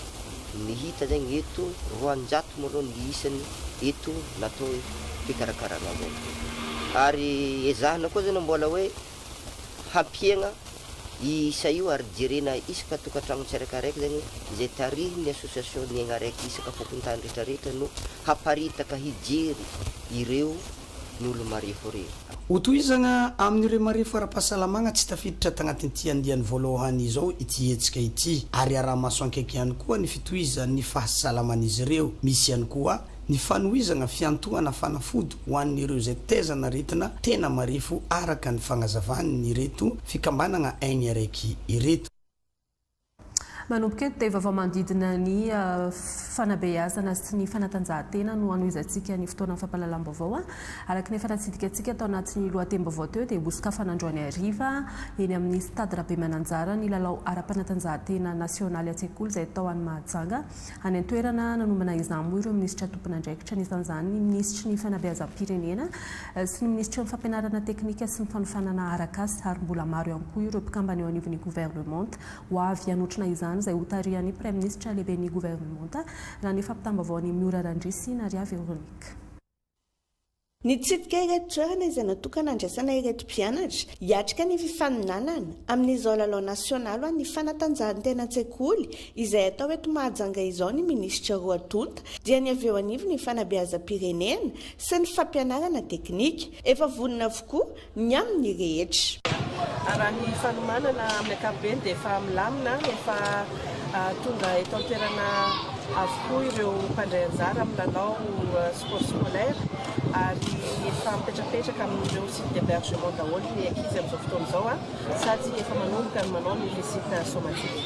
ny hita zegny eto 200 malôha ny isany eto natao fikarakarana zao, ary ezahana koa zany mbola hoe hampiegna isa io ary jerena isaka tokantragno tsiraikaraiky zegny izay tarihin'ny association ny aigna araiky isaka fokontany retraretra no haparitaka hijery ireo ny olo marefo reo. Hotohizana amin'ireo marefo ara-pahasalamagna tsy tafiditra tagnatin'ity andiany voalohany izao ity hetsika ity ary araha-maso ankaiky ihany koa ny fitohizan'ny fahasalaman'izy ireo. Misy ihany koa ny fanohizagna fiantohana fanafody ho an'ireo izay tezan'aretina tena marefo araka ny fagnazavan'ireto fikambanagna Aigny Araiky ireto. Manomboka eto dia vaovao manodidina ny fanabeazana sy ny fanatanjahantena no hanohizantsika ny fotoanan'ny fampahalalam-baovao. Araka ny efa natsidika antsika tao anatin'ny lohatenim-baovao teo dia hosokafana androany hariva eny amin'ny Stade Rabemananjara ny lalao ara-panatanjahantena nasionaly an-tsekoly izay atao any Mahajanga. Any an-toerana nanomana izany moa ireo minisitra tompon'andraikitra, anisan'izany ny minisitry ny fanabeazam-pirenena sy ny minisitry ny fampianarana teknika sy ny fanofanana arak'asa ary mbola maro ihany koa ireo mpikambana eo anivon'ny governemanta ho avy hanotrona izany izay hotarihan'ny praiminisitra lehiben'ny governemanta raha ny fampitam-baovaon'i Miora Randria sy Naria Veronique. Nitsidika ireto toerana izay natokana handraisana ireto mpianatra hiatrika ny fifaninanana amin'izao lalao nasionaly ho an'ny fanatanjahantena an-tsekoly izay atao eto Mahajanga izao ny minisitra roa tonta dia ny avy eo anivon'ny fanabeazam-pirenena sy ny fampianarana teknika. Efa vonona avokoa ny amin'ny rehetra. Raha ny fanomanana amin'ny ankapobeny dia efa milamina, efa tonga eto an-toerana avokoa ireo mpandray anjara amin'ny lalao sport scolaire ary efa mipetrapetraka amin'ireo site d'hébergement daholo ny ankizy amin'izao fotoana izao sady efa manomboka ny manao ny visite somatique.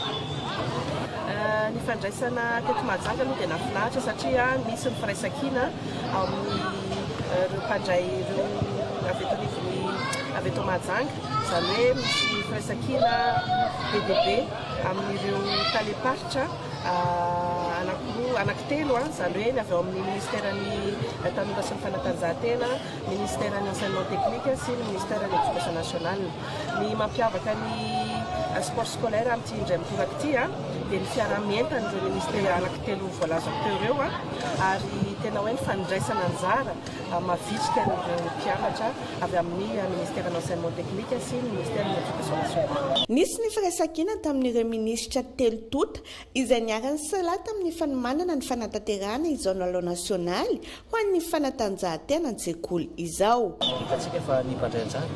Ny fandraisana teto Mahajanga aloha dia nahafinaritra satria nisy ny firaisankina amin'ireo mpandray ireo avy eto anivon'ny avy eto Mahajanga, izany hoe misy firaisankina be dia be amin'ireo talem-paritra anankiroa, anankitelo, izany hoe ny avy ao amin'ny minisiteran'ny tanora sy ny fanatanjahantena, minisiteran'ny enseignement technique sy ny minisiteran'ny éducation nationale. Ny mampiavaka ny sport scolaire amin'ity indray mitoraka ity dia ny fiaraha-mientan'ireo minisitera anankitelo voalazako teo ireo ary tena hoe ny fandraisana anjara mavitrika an'ireo mpianatra avy amin'ny minisiteran'ny enseignement technique sy ny minisiteran'ny éducation nationale. Nisy ny firaisankina tamin'ireo minisitra telo tonta izay niara-nisalahy tamin'ny fanomanana ny fanatanterahana izao lalao nasionaly ho an'ny fanatanjahantena an-tsekoly izao. Hitantsika fa ny mpandray anjara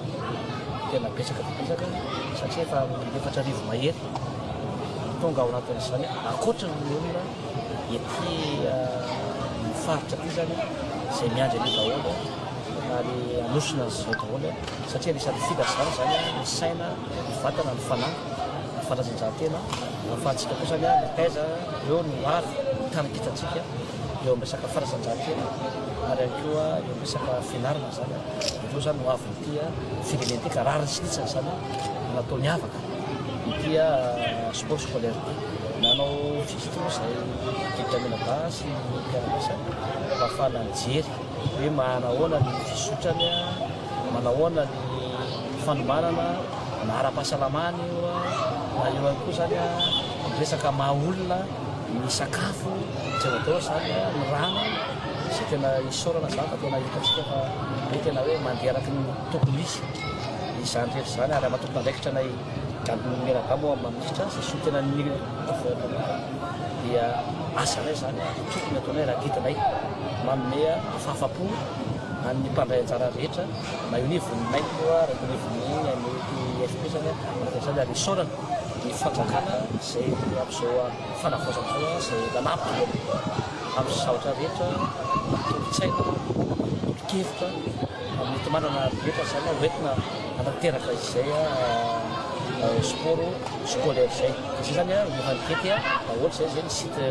tena betsaka dia betsaka satria efa 4000 mahery no tonga ao anatin'izany ankoatra ny olona ety amin'ny faritra aty izany izay miandry an'io daholo ary hanosona an'izao daholo satria anisan'ny filazana izany ny saina, ny vatana, ny fanahy. fanatanjahantena ahafahantsika koa izany mitaiza ireo ny ho avy, ny tarigetantsika eo amin'ny resaka fanatanjahantena ary ihany koa eo amin'ny resaka fianarana izany. Ireo izany ho avin'ity firenena ity ka rariny sy hitsiny izany no natao niavaka ity sport scolaire ity. Nanao visite moa izahay ekipa Menadahy sy ny mpiara-miasa mba hahafahana mijery hoe manahoana ny fizotrany, manahoana ny fanomanana na ara-pahasalamana io na eo ihany koa izany ny resaka maha olona, ny sakafo, jereo daholo izany ny rano izay tena isaorana izany fa tena hitantsika fa hoe tena hoe mandeha araka ny tokony hisy izany rehetra izany ary maha tompon'andraikitra anay Gaby Miarahaba moa amin'ny maha minisitra izay solontenan'ny gouvernement dia asanay izany ary tokony ataonay raha adidinay manome fahafapo an'ny mpandray anjara rehetra na eo anivon'ny mail io na eo anivon'ny MEPFP izany manao izany ary isaorana ny fanjakana izay amin'izao fanavaozana izao izay nanampy amin'ny zavatra rehetra, tolo-tsaina, tolo-kevitra amin'ny enti-manana rehetra izany ho entina hanatanteraka izay sport scolaire izay. Dia izay izany efa nitety daholo izay izay ny site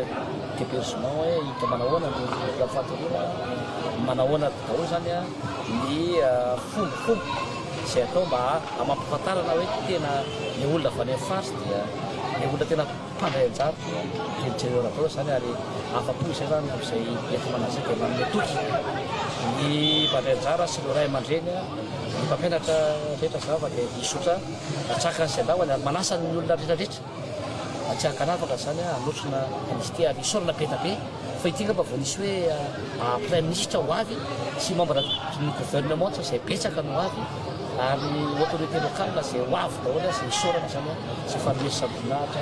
d'hebergement hoe hita manahoana ny fatoriana, manahoana daholo izany ny fombafomba izay atao mba hamampahafantarana hoe tena ny olona avy any amin'ny faritra dia ny olona tena mpandray anjara dia jereo daholo izany ary afa-po izay izany amin'izay enti-manana izay dia manome toky ny mpandray anjara sy ireo ray aman-dreny ny mpampianatra rehetra izany fa dia hizotra hatraka sy andavany ary manasa ny olona rehetra rehetra tsy ankanavaka izany hanotrona an'izy ity ary isaorana be dia be fa ity angamba vao nisy hoe praiminisitra ho avy sy membre ny gouvernement izay betsaka no ho avy ary ny autorité locale izay ho avy daholo izay isaorana izany izay fanomezam-boninahitra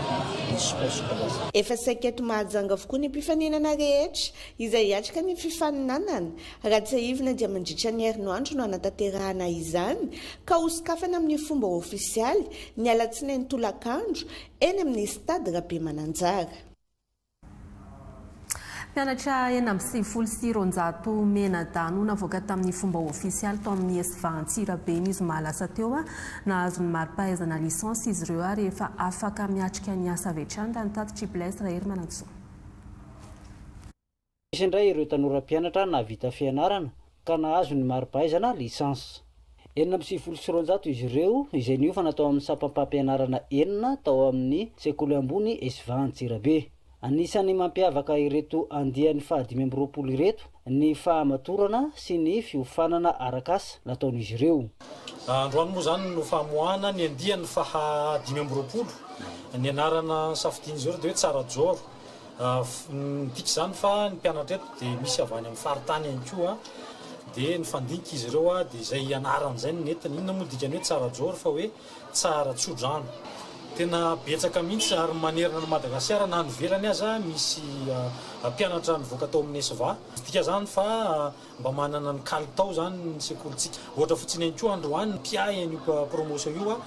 ny sport scolaire. Efa saika eto Mahajanga avokoa ny mpifaninana rehetra izay hiatrika ny fifaninanana. Raha tsiahivina dia mandritra ny herinandro no hanatanterahana izany ka hosokafana amin'ny fomba ofisialy ny alatsinainy tolakandro eny amin'ny Stade Rabemananjara. Mpianatra 296 mianadahy no navoaka tamin'ny fomba ofisialy tao amin'ny ESVA Antsirabe ny zoma lasa teo. Nahazo ny mari-pahaizana licence izy ireo ary efa afaka miatrika ny asa avy hatrany, raha ny tatitr'i Blaise Raherimanantsoa. Misy indray ireo tanora mpianatra nahavita fianarana ka nahazo ny mari-pahaizana licence. 296 izy ireo izay niofana tao amin'ny sampam-pampianarana enina tao amin'ny sekoly ambony ESVA Antsirabe. Anisan'ny mampiavaka ireto andiany faha-25 ireto ny fahamatorana sy ny fiofanana arak'asa nataon'izy ireo. Androany moa izany no famoahana ny andiany faha 25. Ny anarana safidian'izy ireo dia hoe Tsarajoro. Midika izany fa ny mpianatra eto dia misy avy any amin'ny faritany ihany koa dia nifandinika izy ireo dia izay anarana izay no nentiny. Inona moa dikany hoe Tsarajoro fa hoe tsara tsodrano. Tena betsaka mihitsy ary manerana an'i Madagasikara na any ivelany aza misy mpianatra nivoaka tao amin'ny ESVA. Midika izany fa mba manana ny kalitao izany ny sekolintsika. Ohatra fotsiny ihany koa androany ny mpiahy an'io promotion io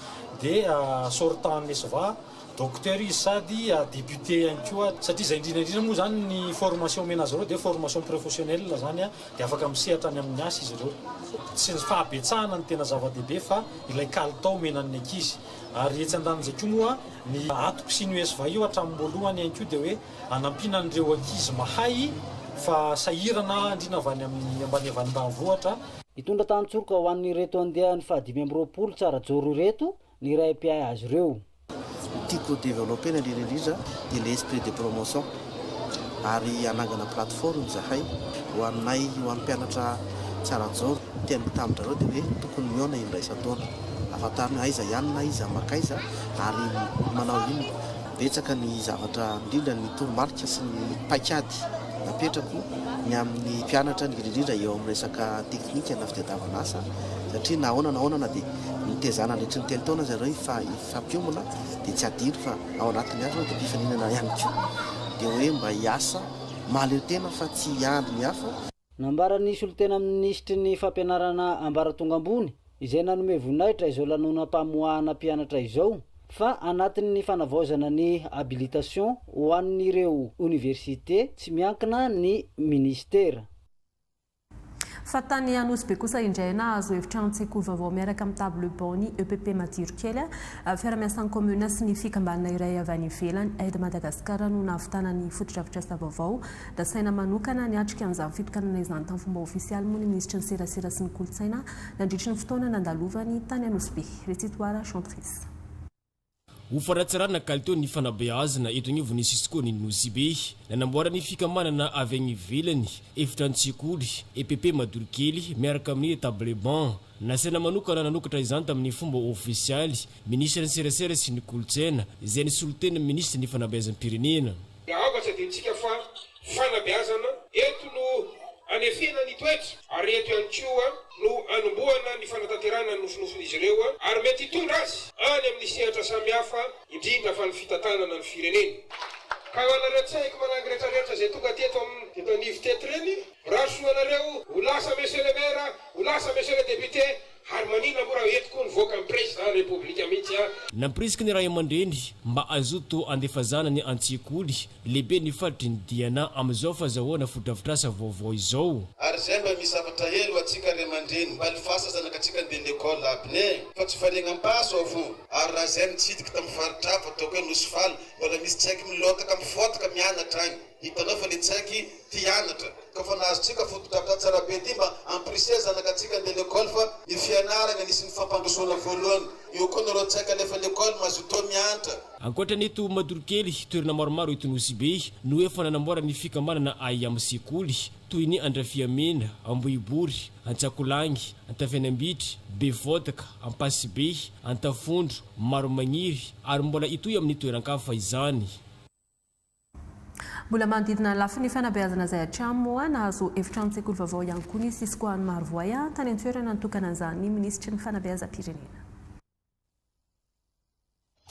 dia sortant an'ny ESVA. Docteur izy sady député ihany koa satria izay indrindra indrindra moa izany ny formation omena azy ireo dia formation professionnelle izany dia afaka misehatra any amin'ny asa izy ireo. Tsy ny fahabetsahana no tena zava-dehibe fa ilay kalitao omena ny ankizy. Ary etsy andanin'izay koa moa ny antom-pisian'io ESVA io hatramin'ny voalohany ihany koa dia hoe hanampiana an'ireo ankizy mahay fa sahirana indrindra avy any amin'ny ambany avy any ambanivohitra. Hitondra tantsoroka ho an'ireto andiany faha-25 Tsarajoro ireto ny ray mpiahy azy ireo. Ny tiako ho developper-na indrindra indrindra dia ilay esprit de promotion ary hanangana plateforme izahay ho anay ho an'ny mpianatra Tsarajoro. Ny tian'ny tamin-dRareo dia hoe tokony mihaona indray isan-taona. Ahafantarana hoe aiza ihany na iza mankaiza ary manao inona. Betsaka ny zavatra indrindra ny toromarika sy ny paikady napetrako ny amin'ny mpianatra indrindra indrindra eo amin'ny resaka teknika na fitadiavana asa satria na ahoana na ahoana na dia nitezana nandritry ny 3 taona aza ireo hifampiomana dia tsy adino fa ao anatin'ny asa dia mpifaninana ihany koa dia hoe mba hiasa mahaleo tena fa tsy hiandry ny hafa. Nambaran'ny solontena minisitry ny fampianarana ambaratonga ambony, izay nanome voninahitra izao lanonam-pamoahana mpianatra izao, fa anatin'ny fanavaozana ny habilitation ho an'ireo oniversite tsy miankina ny minisitera. Fa tany Anosibe kosa indray nahazo efitranon-tsekoly vaovao miaraka amin'ny table banc ny EPP Madirokely. Fiarahamiasan'ny kaominina sy ny fikambanana iray avy any ivelany, Aide Madagascar, no nahavitana ny fotodrafitrasa vaovao. Nasaina manokana niatrika an'izany fitokanana izany tamin'ny fomba ofisialy moa ny minisitry ny serasera sy ny kolontsaina nandritry ny fotoana nandalovany tany Anosibe. Retsitoara Chantrice. Ho fanatsarana kalitao ny fanabeazana eto anivon'ny Cisco ny Nosy Be. Nanamboaran'ny fikambanana avy any ivelany efitranon-tsekoly, EPP Madorokely, miaraka amin'ny table banc. Nasaina manokana nanokatra izany tamin'ny fomba ofisialy, minisitry ny serasera sy ny kolontsaina, izay nisolo tena ny minisitry ny fanabeazam-pirenena. Aoka tsy adinontsika fa fanabeazana eto no anefena ny toetra ary eto ihany koa no anombohana ny fanatanterahana ny nofinofin'izy ireo ary mety hitondra azy any amin'ny sehatra samihafa indrindra fa ny fitantanana ny firenena. Ka ho anareo tsy haiko manangy retraretra izay tonga teto amin'ny teto anivo teto ireny, mirary soa anareo ho lasa Monsieur le Maire, ho lasa Monsieur le Député, Ary maninona moa raha eto koa nivoaka ny président Repoblika mihitsy an! Nampirisika ny ray aman-dreny mba hazoto handefa zanany an-tsekoly lehibe ny faritry ny Diana amin'izao fazahoana fotodrafitrasa vaovao izao. Ary zay mba misy zavatra hely ho atsika ray aman-dreny mba alifasa zanakatsika ndeha lekôl aby ne fa tsy variagna am-paso ao fo ary raha zay mitsidiky tam faritra hafa ataoko hoe nosy faly mbola misy tsaiky milôtaka mifôtaka mianatra agny hitanao fa le tsaiky tia hianatra Ka fa nahazotsika fotodrafitra tsara be ty mba ampirisea zanakatsika andeha lekôly fa ny fianaragna anisan'ny fampandrosoana voalohany, eo koa nareo tsaiky alefa lekôly mazotoa miantra. Ankoatra ny eto Madorokely, toerana maromaro eto Nosy Be no efa nanamboaran'ny fikambanana Ahiamo sekoly, toy ny Andrafiamena, Ambohibory, Antsakolagny, Antafenambitry, Befotaka, Ampasibe, Antafondro, Maromagniry ary mbola hitohy amin'ny toeran-kafa izany. Mbola manodidina ny lafiny fanabeazana izay hatrany moa, nahazo efitranon-tsekoly vaovao ihany koa ny Cisco any Marovoay. Tany an-toerana nitokana an'izany ny minisitry ny fanabeazam-pirenena.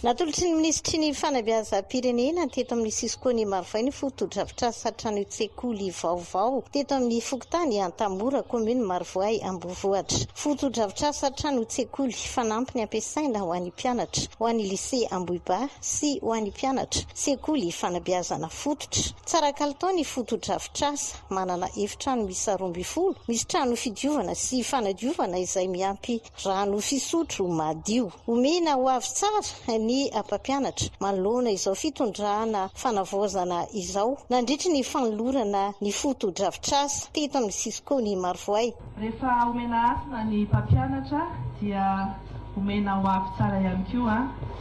Natolotry ny minisitry ny fanabeazam-pirenena teto amin'ny Cisco ny Marovoay ny fotodrafitrasa tranontsekoly vaovao teto amin'ny fokontany Antamora, commune Marovoay Ambohivohitra. Fotodrafitrasa tranontsekoly fanampiny ampiasaina ho an'ny mpianatra ho an'ny lycée Ambohibahy sy ho an'ny mpianatra Sekoly fanabeazana fototra. Tsara kalitao ny fotodrafitrasa, manana efitrano miisa 12, misy trano fidiovana sy fanadiovana izay miampy rano fisotro madio. Omena ho avy tsara ny mpampianatra manoloana izao fitondrana fanavaozana izao nandritry ny fanolorana ny fotodrafitrasa teto amin'ny Cisco ny Marovoay. Rehefa omena hasina ny mpampianatra dia omena ho avy tsara ihany koa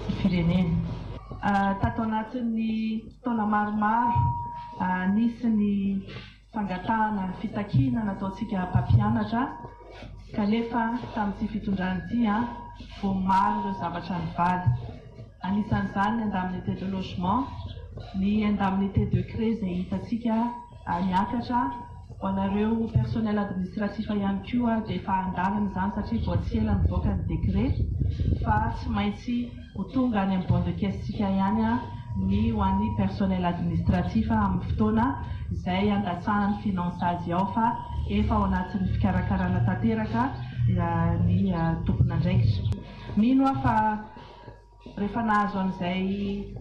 ny firenena. Tato anatin'ny taona maromaro nisy ny fangatahana ny fitakiana nataontsika mpampianatra kanefa tamin'ity fitondrana ity vao maro ireo zavatra nivaly. Anisan'izany ny indemnité de logement, ny indemnité de crée izay hitantsika niakatra. Ho anareo personnel administratif ihany koa dia efa andalana izany satria vao tsy ela nivoaka ny décret fa tsy maintsy ho tonga any amin'ny bon de caisse-tsika ihany ny ho an'ny personnel administratif amin'ny fotoana izay andatsahan'ny finance azy ao fa efa ao anatin'ny fikarakarana tanteraka ny tompon'andraikitra. Mino aho fa Rehefa nahazo an'izay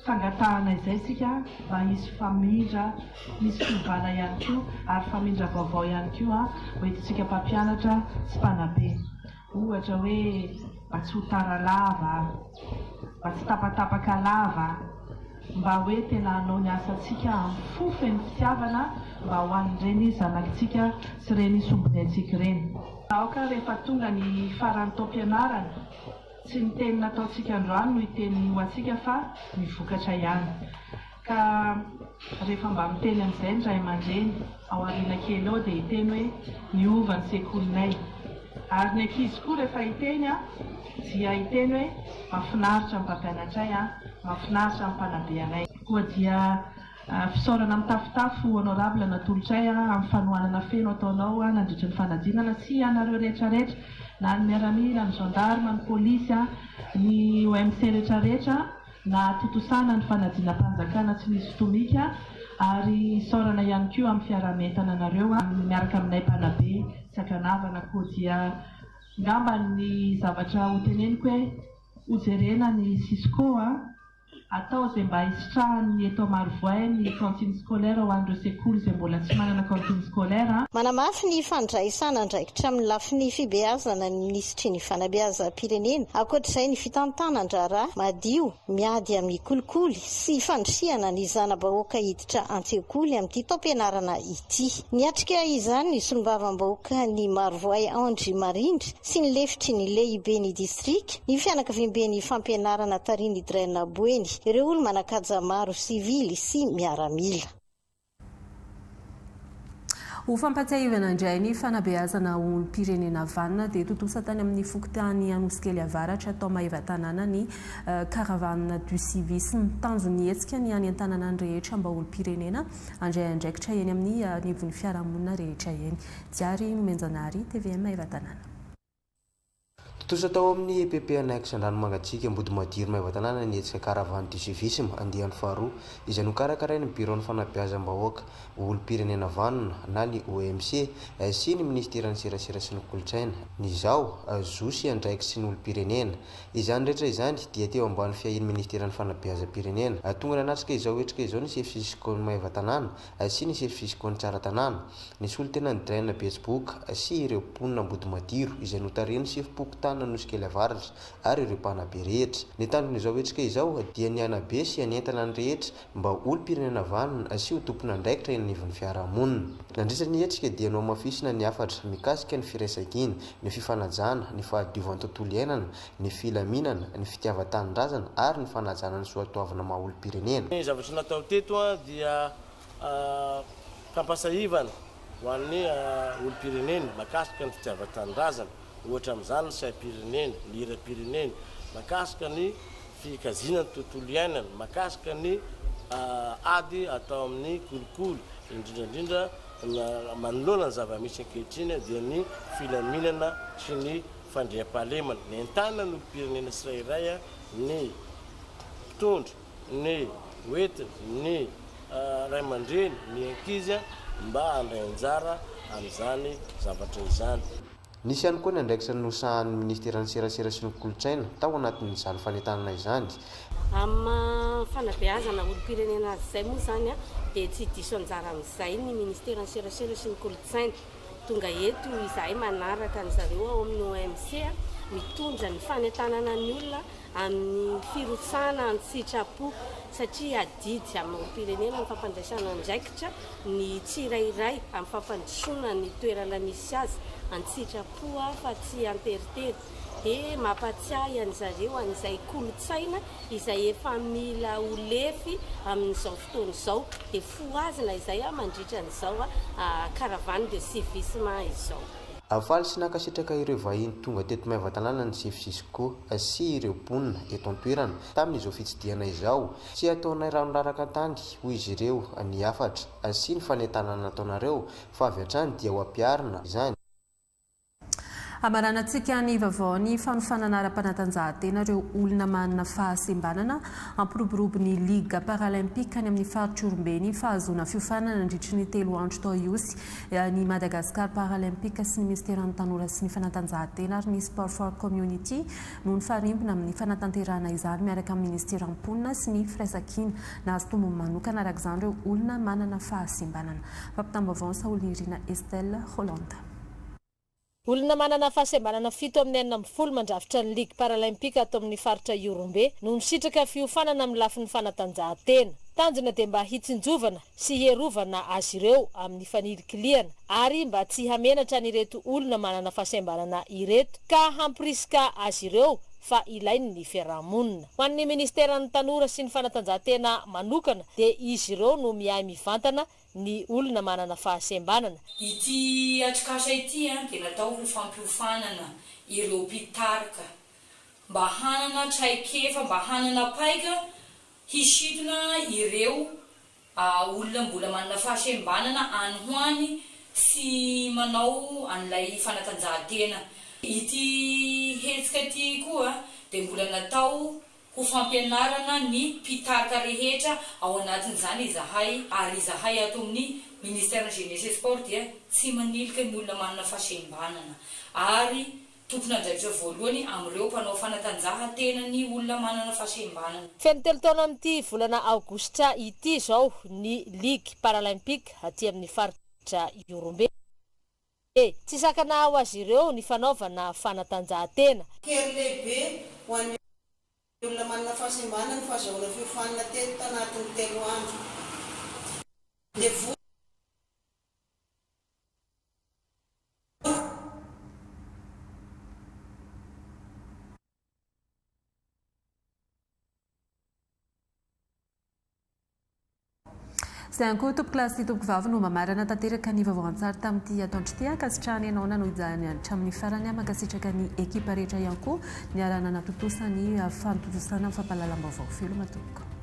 fangatahana izay isika mba hisy famindra, hisy fiovana ihany koa ary famindra vaovao ihany koa ho entintsika mpampianatra sy mpanabe. Ohatra hoe mba tsy ho tara lava, mba tsy tapatapaka lava, mba hoe tena hanao ny asantsika amin'ny fo feno fitiavana mba ho an'ireny zanakitsika sy ireny sombinaintsika ireny. Aoka rehefa tonga ny faran'ny taom-pianarana, Tsy ny teny nataontsika androany no hiteny ho antsika fa ny vokatra ihany. Ka rehefa mba miteny amin'izay ny ray aman-dreny ao aoriana kely ao dia hiteny hoe niova ny sekolinay. Ary ny ankizy koa rehefa hiteny dia hiteny hoe mahafinaritra ny mpampianatray, mahafinaritra ny mpanabe anay. Koa dia Fisaorana mitafotafo Honorable natolotray amin'ny fanohanana feno ataonao nandritry ny fanadinana sy ianareo rehetra rehetra na ny miaramila, ny gendarme, ny polisy, ny OMC rehetra rehetra nahatontosana ny fanadinam-panjakana tsy nisy tomika ary isaorana ihany koa amin'ny fiaraha-mientana anareo miaraka aminay mpanabe tsy ankanavana koa dia ngamba ny zavatra hoteneniko hoe hojerena ny Cisco a. Atao izay mba hisitrahan'ny eto Marovoay ny cantine scolaire ho an'ireo sekoly izay mbola tsy manana cantine scolaire. Manamafy ny fandraisana andraikitra amin'ny lafiny fibeazana ny minisitry ny Fanabeazam-pirenena. Ankoatra izay, ny fitantanan-draharaha madio, miady amin'ny kolikoly sy fandrisihana ny zana-bahoaka hiditra an-tsekoly amin'ity taom-pianarana ity. Niatrika izany ny solombavambahoakan'i Marovoay Andry Marindra sy ny lefitry ny lehiben'ny distrika, ny fianakaviamben'ny fampianarana tarihin'ny Dren Boeny, ireo olo-manan-kaja maro sivily sy miaramila. Ho fampatsiahivana indray ny fanabeazana ho olom-pirenena vanona dia tontosa tany amin'ny fokontany Anosikely Avaratra tao Maevatanàna ny Caravane du civisme. Tanjon'ny hetsika ny hanentanana ny rehetra mba ho olom-pirenena handray andraikitra eny amin'ny anivon'ny fiarahamonina rehetra eny. Diary Nomenjanahary, tvm Maevatanàna. Tontosa tao amin'ny EPP Annexe Andranomangatsiaka Ambodimadiro Maevatanàna ny hetsika Caravane du Civisme andiany faharoa izay nokarakarain'ny Biraon'ny Fanabeazam-bahoaka ho Olom-pirenena Vanona na ny OMC sy ny Minisiteran'ny Serasera sy ny Kolontsaina ny Zao, Zo sy Andraikitry ny Olom-pirenena. Izany rehetra izany dia teo ambany fiahian'ny Minisiteran'ny Fanabeazam-pirenena. Tonga nanatrika izao hetsika izao ny sefo Cisco-n'i Maevatanàna sy ny sefo Cisco-n'i Tsaratanàna. Ny solontenan'ny Drain Betsiboka sy ireo mponina Ambodimadiro izay notarihin'ny sefom-pokontany Anosikely Avaratra ary ireo mpanabe rehetra. Ny tanjon'izao hetsika izao dia ny hanabe sy hanentana ny rehetra mba ho olom-pirenena vanona sy ho tompon'andraikitra eny anivon'ny fiarahamonina. Nandritra ny hetsika dia nohamafisina ny hafatra mikasika ny firaisankina, ny fifanajana, ny fahadiovan'ny tontolo iainana, ny filaminana, ny fitiavan-tanindrazana ary ny fanajana ny soatoavina maha olom-pirenena. Ny zavatra natao teto dia Fampasahivana ho an'ny olom-pirenena mahakasika ny fitiavan-tanindrazana, ohatra amin'izany ny saim-pirenena, ny hiram-pirenena, mahakasika ny fikajiana ny tontolo iainana, mahakasika ny ady atao amin'ny kolikoly, indrindra indrindra manoloana ny zava-misy ankehitriny dia ny filaminana sy ny fandriampahalemana. Nentanina ny olom-pirenena tsirairay, ny mpitondra, ny hoentiny ny ray aman-dreny, ny ankizy mba handray anjara amin'izany zavatra izany. Nisy ihany koa ny andraikitra nosahanin'ny Minisiteran'ny Serasera sy ny Kolontsaina tao anatin'izany fanentanana izany. Amin'ny maha fanabeazana olom-pirenena azy izay moa izany dia tsy diso anjara amin'izay ny Minisiteran'ny Serasera sy ny Kolontsaina. Tonga eto izahay manaraka an-dry zareo ao amin'ny OMC mitondra ny fanentanana ny olona amin'ny firotsahana an-tsitrapo satria adidy amin'ny olom-pirenena ny fampandraisana andraikitra ny tsirairay amin'ny fampandrosoana ny toerana misy azy an-tsitrapo fa tsy an-teritery dia mampatsiahy an'izareo an'izay kolontsaina izay efa mila ho lefy amin'izao fotoana izao dia fohazina izay mandritra an'izao caravane de civisme izao. Faly sy nankasitraka ireo vahiny tonga teto Maevatanàna ny sefo Cisco sy ireo mponina eto an-toerana tamin'izao fitsidihana izao. Tsy ataonay rano raraka an-tany, hoy izy ireo, ny hafatra sy ny fanentanana nataonareo fa avy hatrany dia ho ampiharina izany. Hamaranantsika ny vaovao ny fanofanana ara-panatanjahantena ireo olona manana fahasembanana. Hampiroborobo ny Ligue paralympique any amin'ny faritr'Ihorombe ny fahazoana fiofanana nandritry ny telo andro tao Ihosy. Ny Madagascar Paralympic sy ny Minisiteran'ny Tanora sy ny Fanatanjahantena ary ny Sport for Community no nifarimbona amin'ny fanatanterahana izany miaraka amin'ny Minisiteran'ny Mponina sy ny Firaisankina. Nahazo tombony manokana araka izany ireo olona manana fahasembanana. Fampitam-baovao Saholinirina Estelle Rolanda. Olona manana fahasembanana fito amin'ny 16 mandrafitra ny Ligue Paralympique ato amin'ny faritra Ihorombe no nisitraka fiofanana amin'ny lafiny fanatanjahantena. Tanjona dia mba hitsinjovana sy hierovana azy ireo amin'ny fanilikilihana ary mba tsy hamenatra an'ireto olona manana fahasembanana ireto ka hampirisika azy ireo fa ilainy ny fiarahamonina. Ho an'ny Ministeran'ny Tanora sy ny Fanatanjahantena manokana dia izy ireo no miahy mivantana ny olona manana fahasembanana. Ity atrikasa ity dia natao ho fampiofanana ireo mpitarika mba hanana traikefa, mba hanana paika hisintona ireo olona mbola manana fahasembanana any ho any sy manao an'ilay fanatanjahantena. Ity hetsika ity koa dia mbola natao ho fampianarana ny mpitarika rehetra ao anatin'izany izahay ary izahay ato amin'ny Ministère Jeunesse et Sport dia tsy manilika ny olona manana fahasembanana ary. Tompon'andraikitra voalohany amin'ireo mpanao fanatanjahantena ny olona manana fahasembanana. Feno telo taona amin'ity volana aogositra ity izao ny Ligue Paralympique aty amin'ny faritra Ihorombe. Tsy sakana ho azy ireo ny fanaovana fanatanjahantena. Hery lehibe ho an'ny olona manana fahasembanana ny fahazahoana fiofanana teto tanatin'ny telo andro. Dia. Izay ihany koa tompokolahy sy tompokovavy no mamarana tanteraka ny vaovao an-tsary tamin'ity atoandro ity. Ankasitrahana ianao nanohy izany hatramin'ny farany. Mankasitraka ny ekipa rehetra ihany koa niara-nanatontosa ny fantontosana ny fampahalalam-baovao. Veloma tompoko.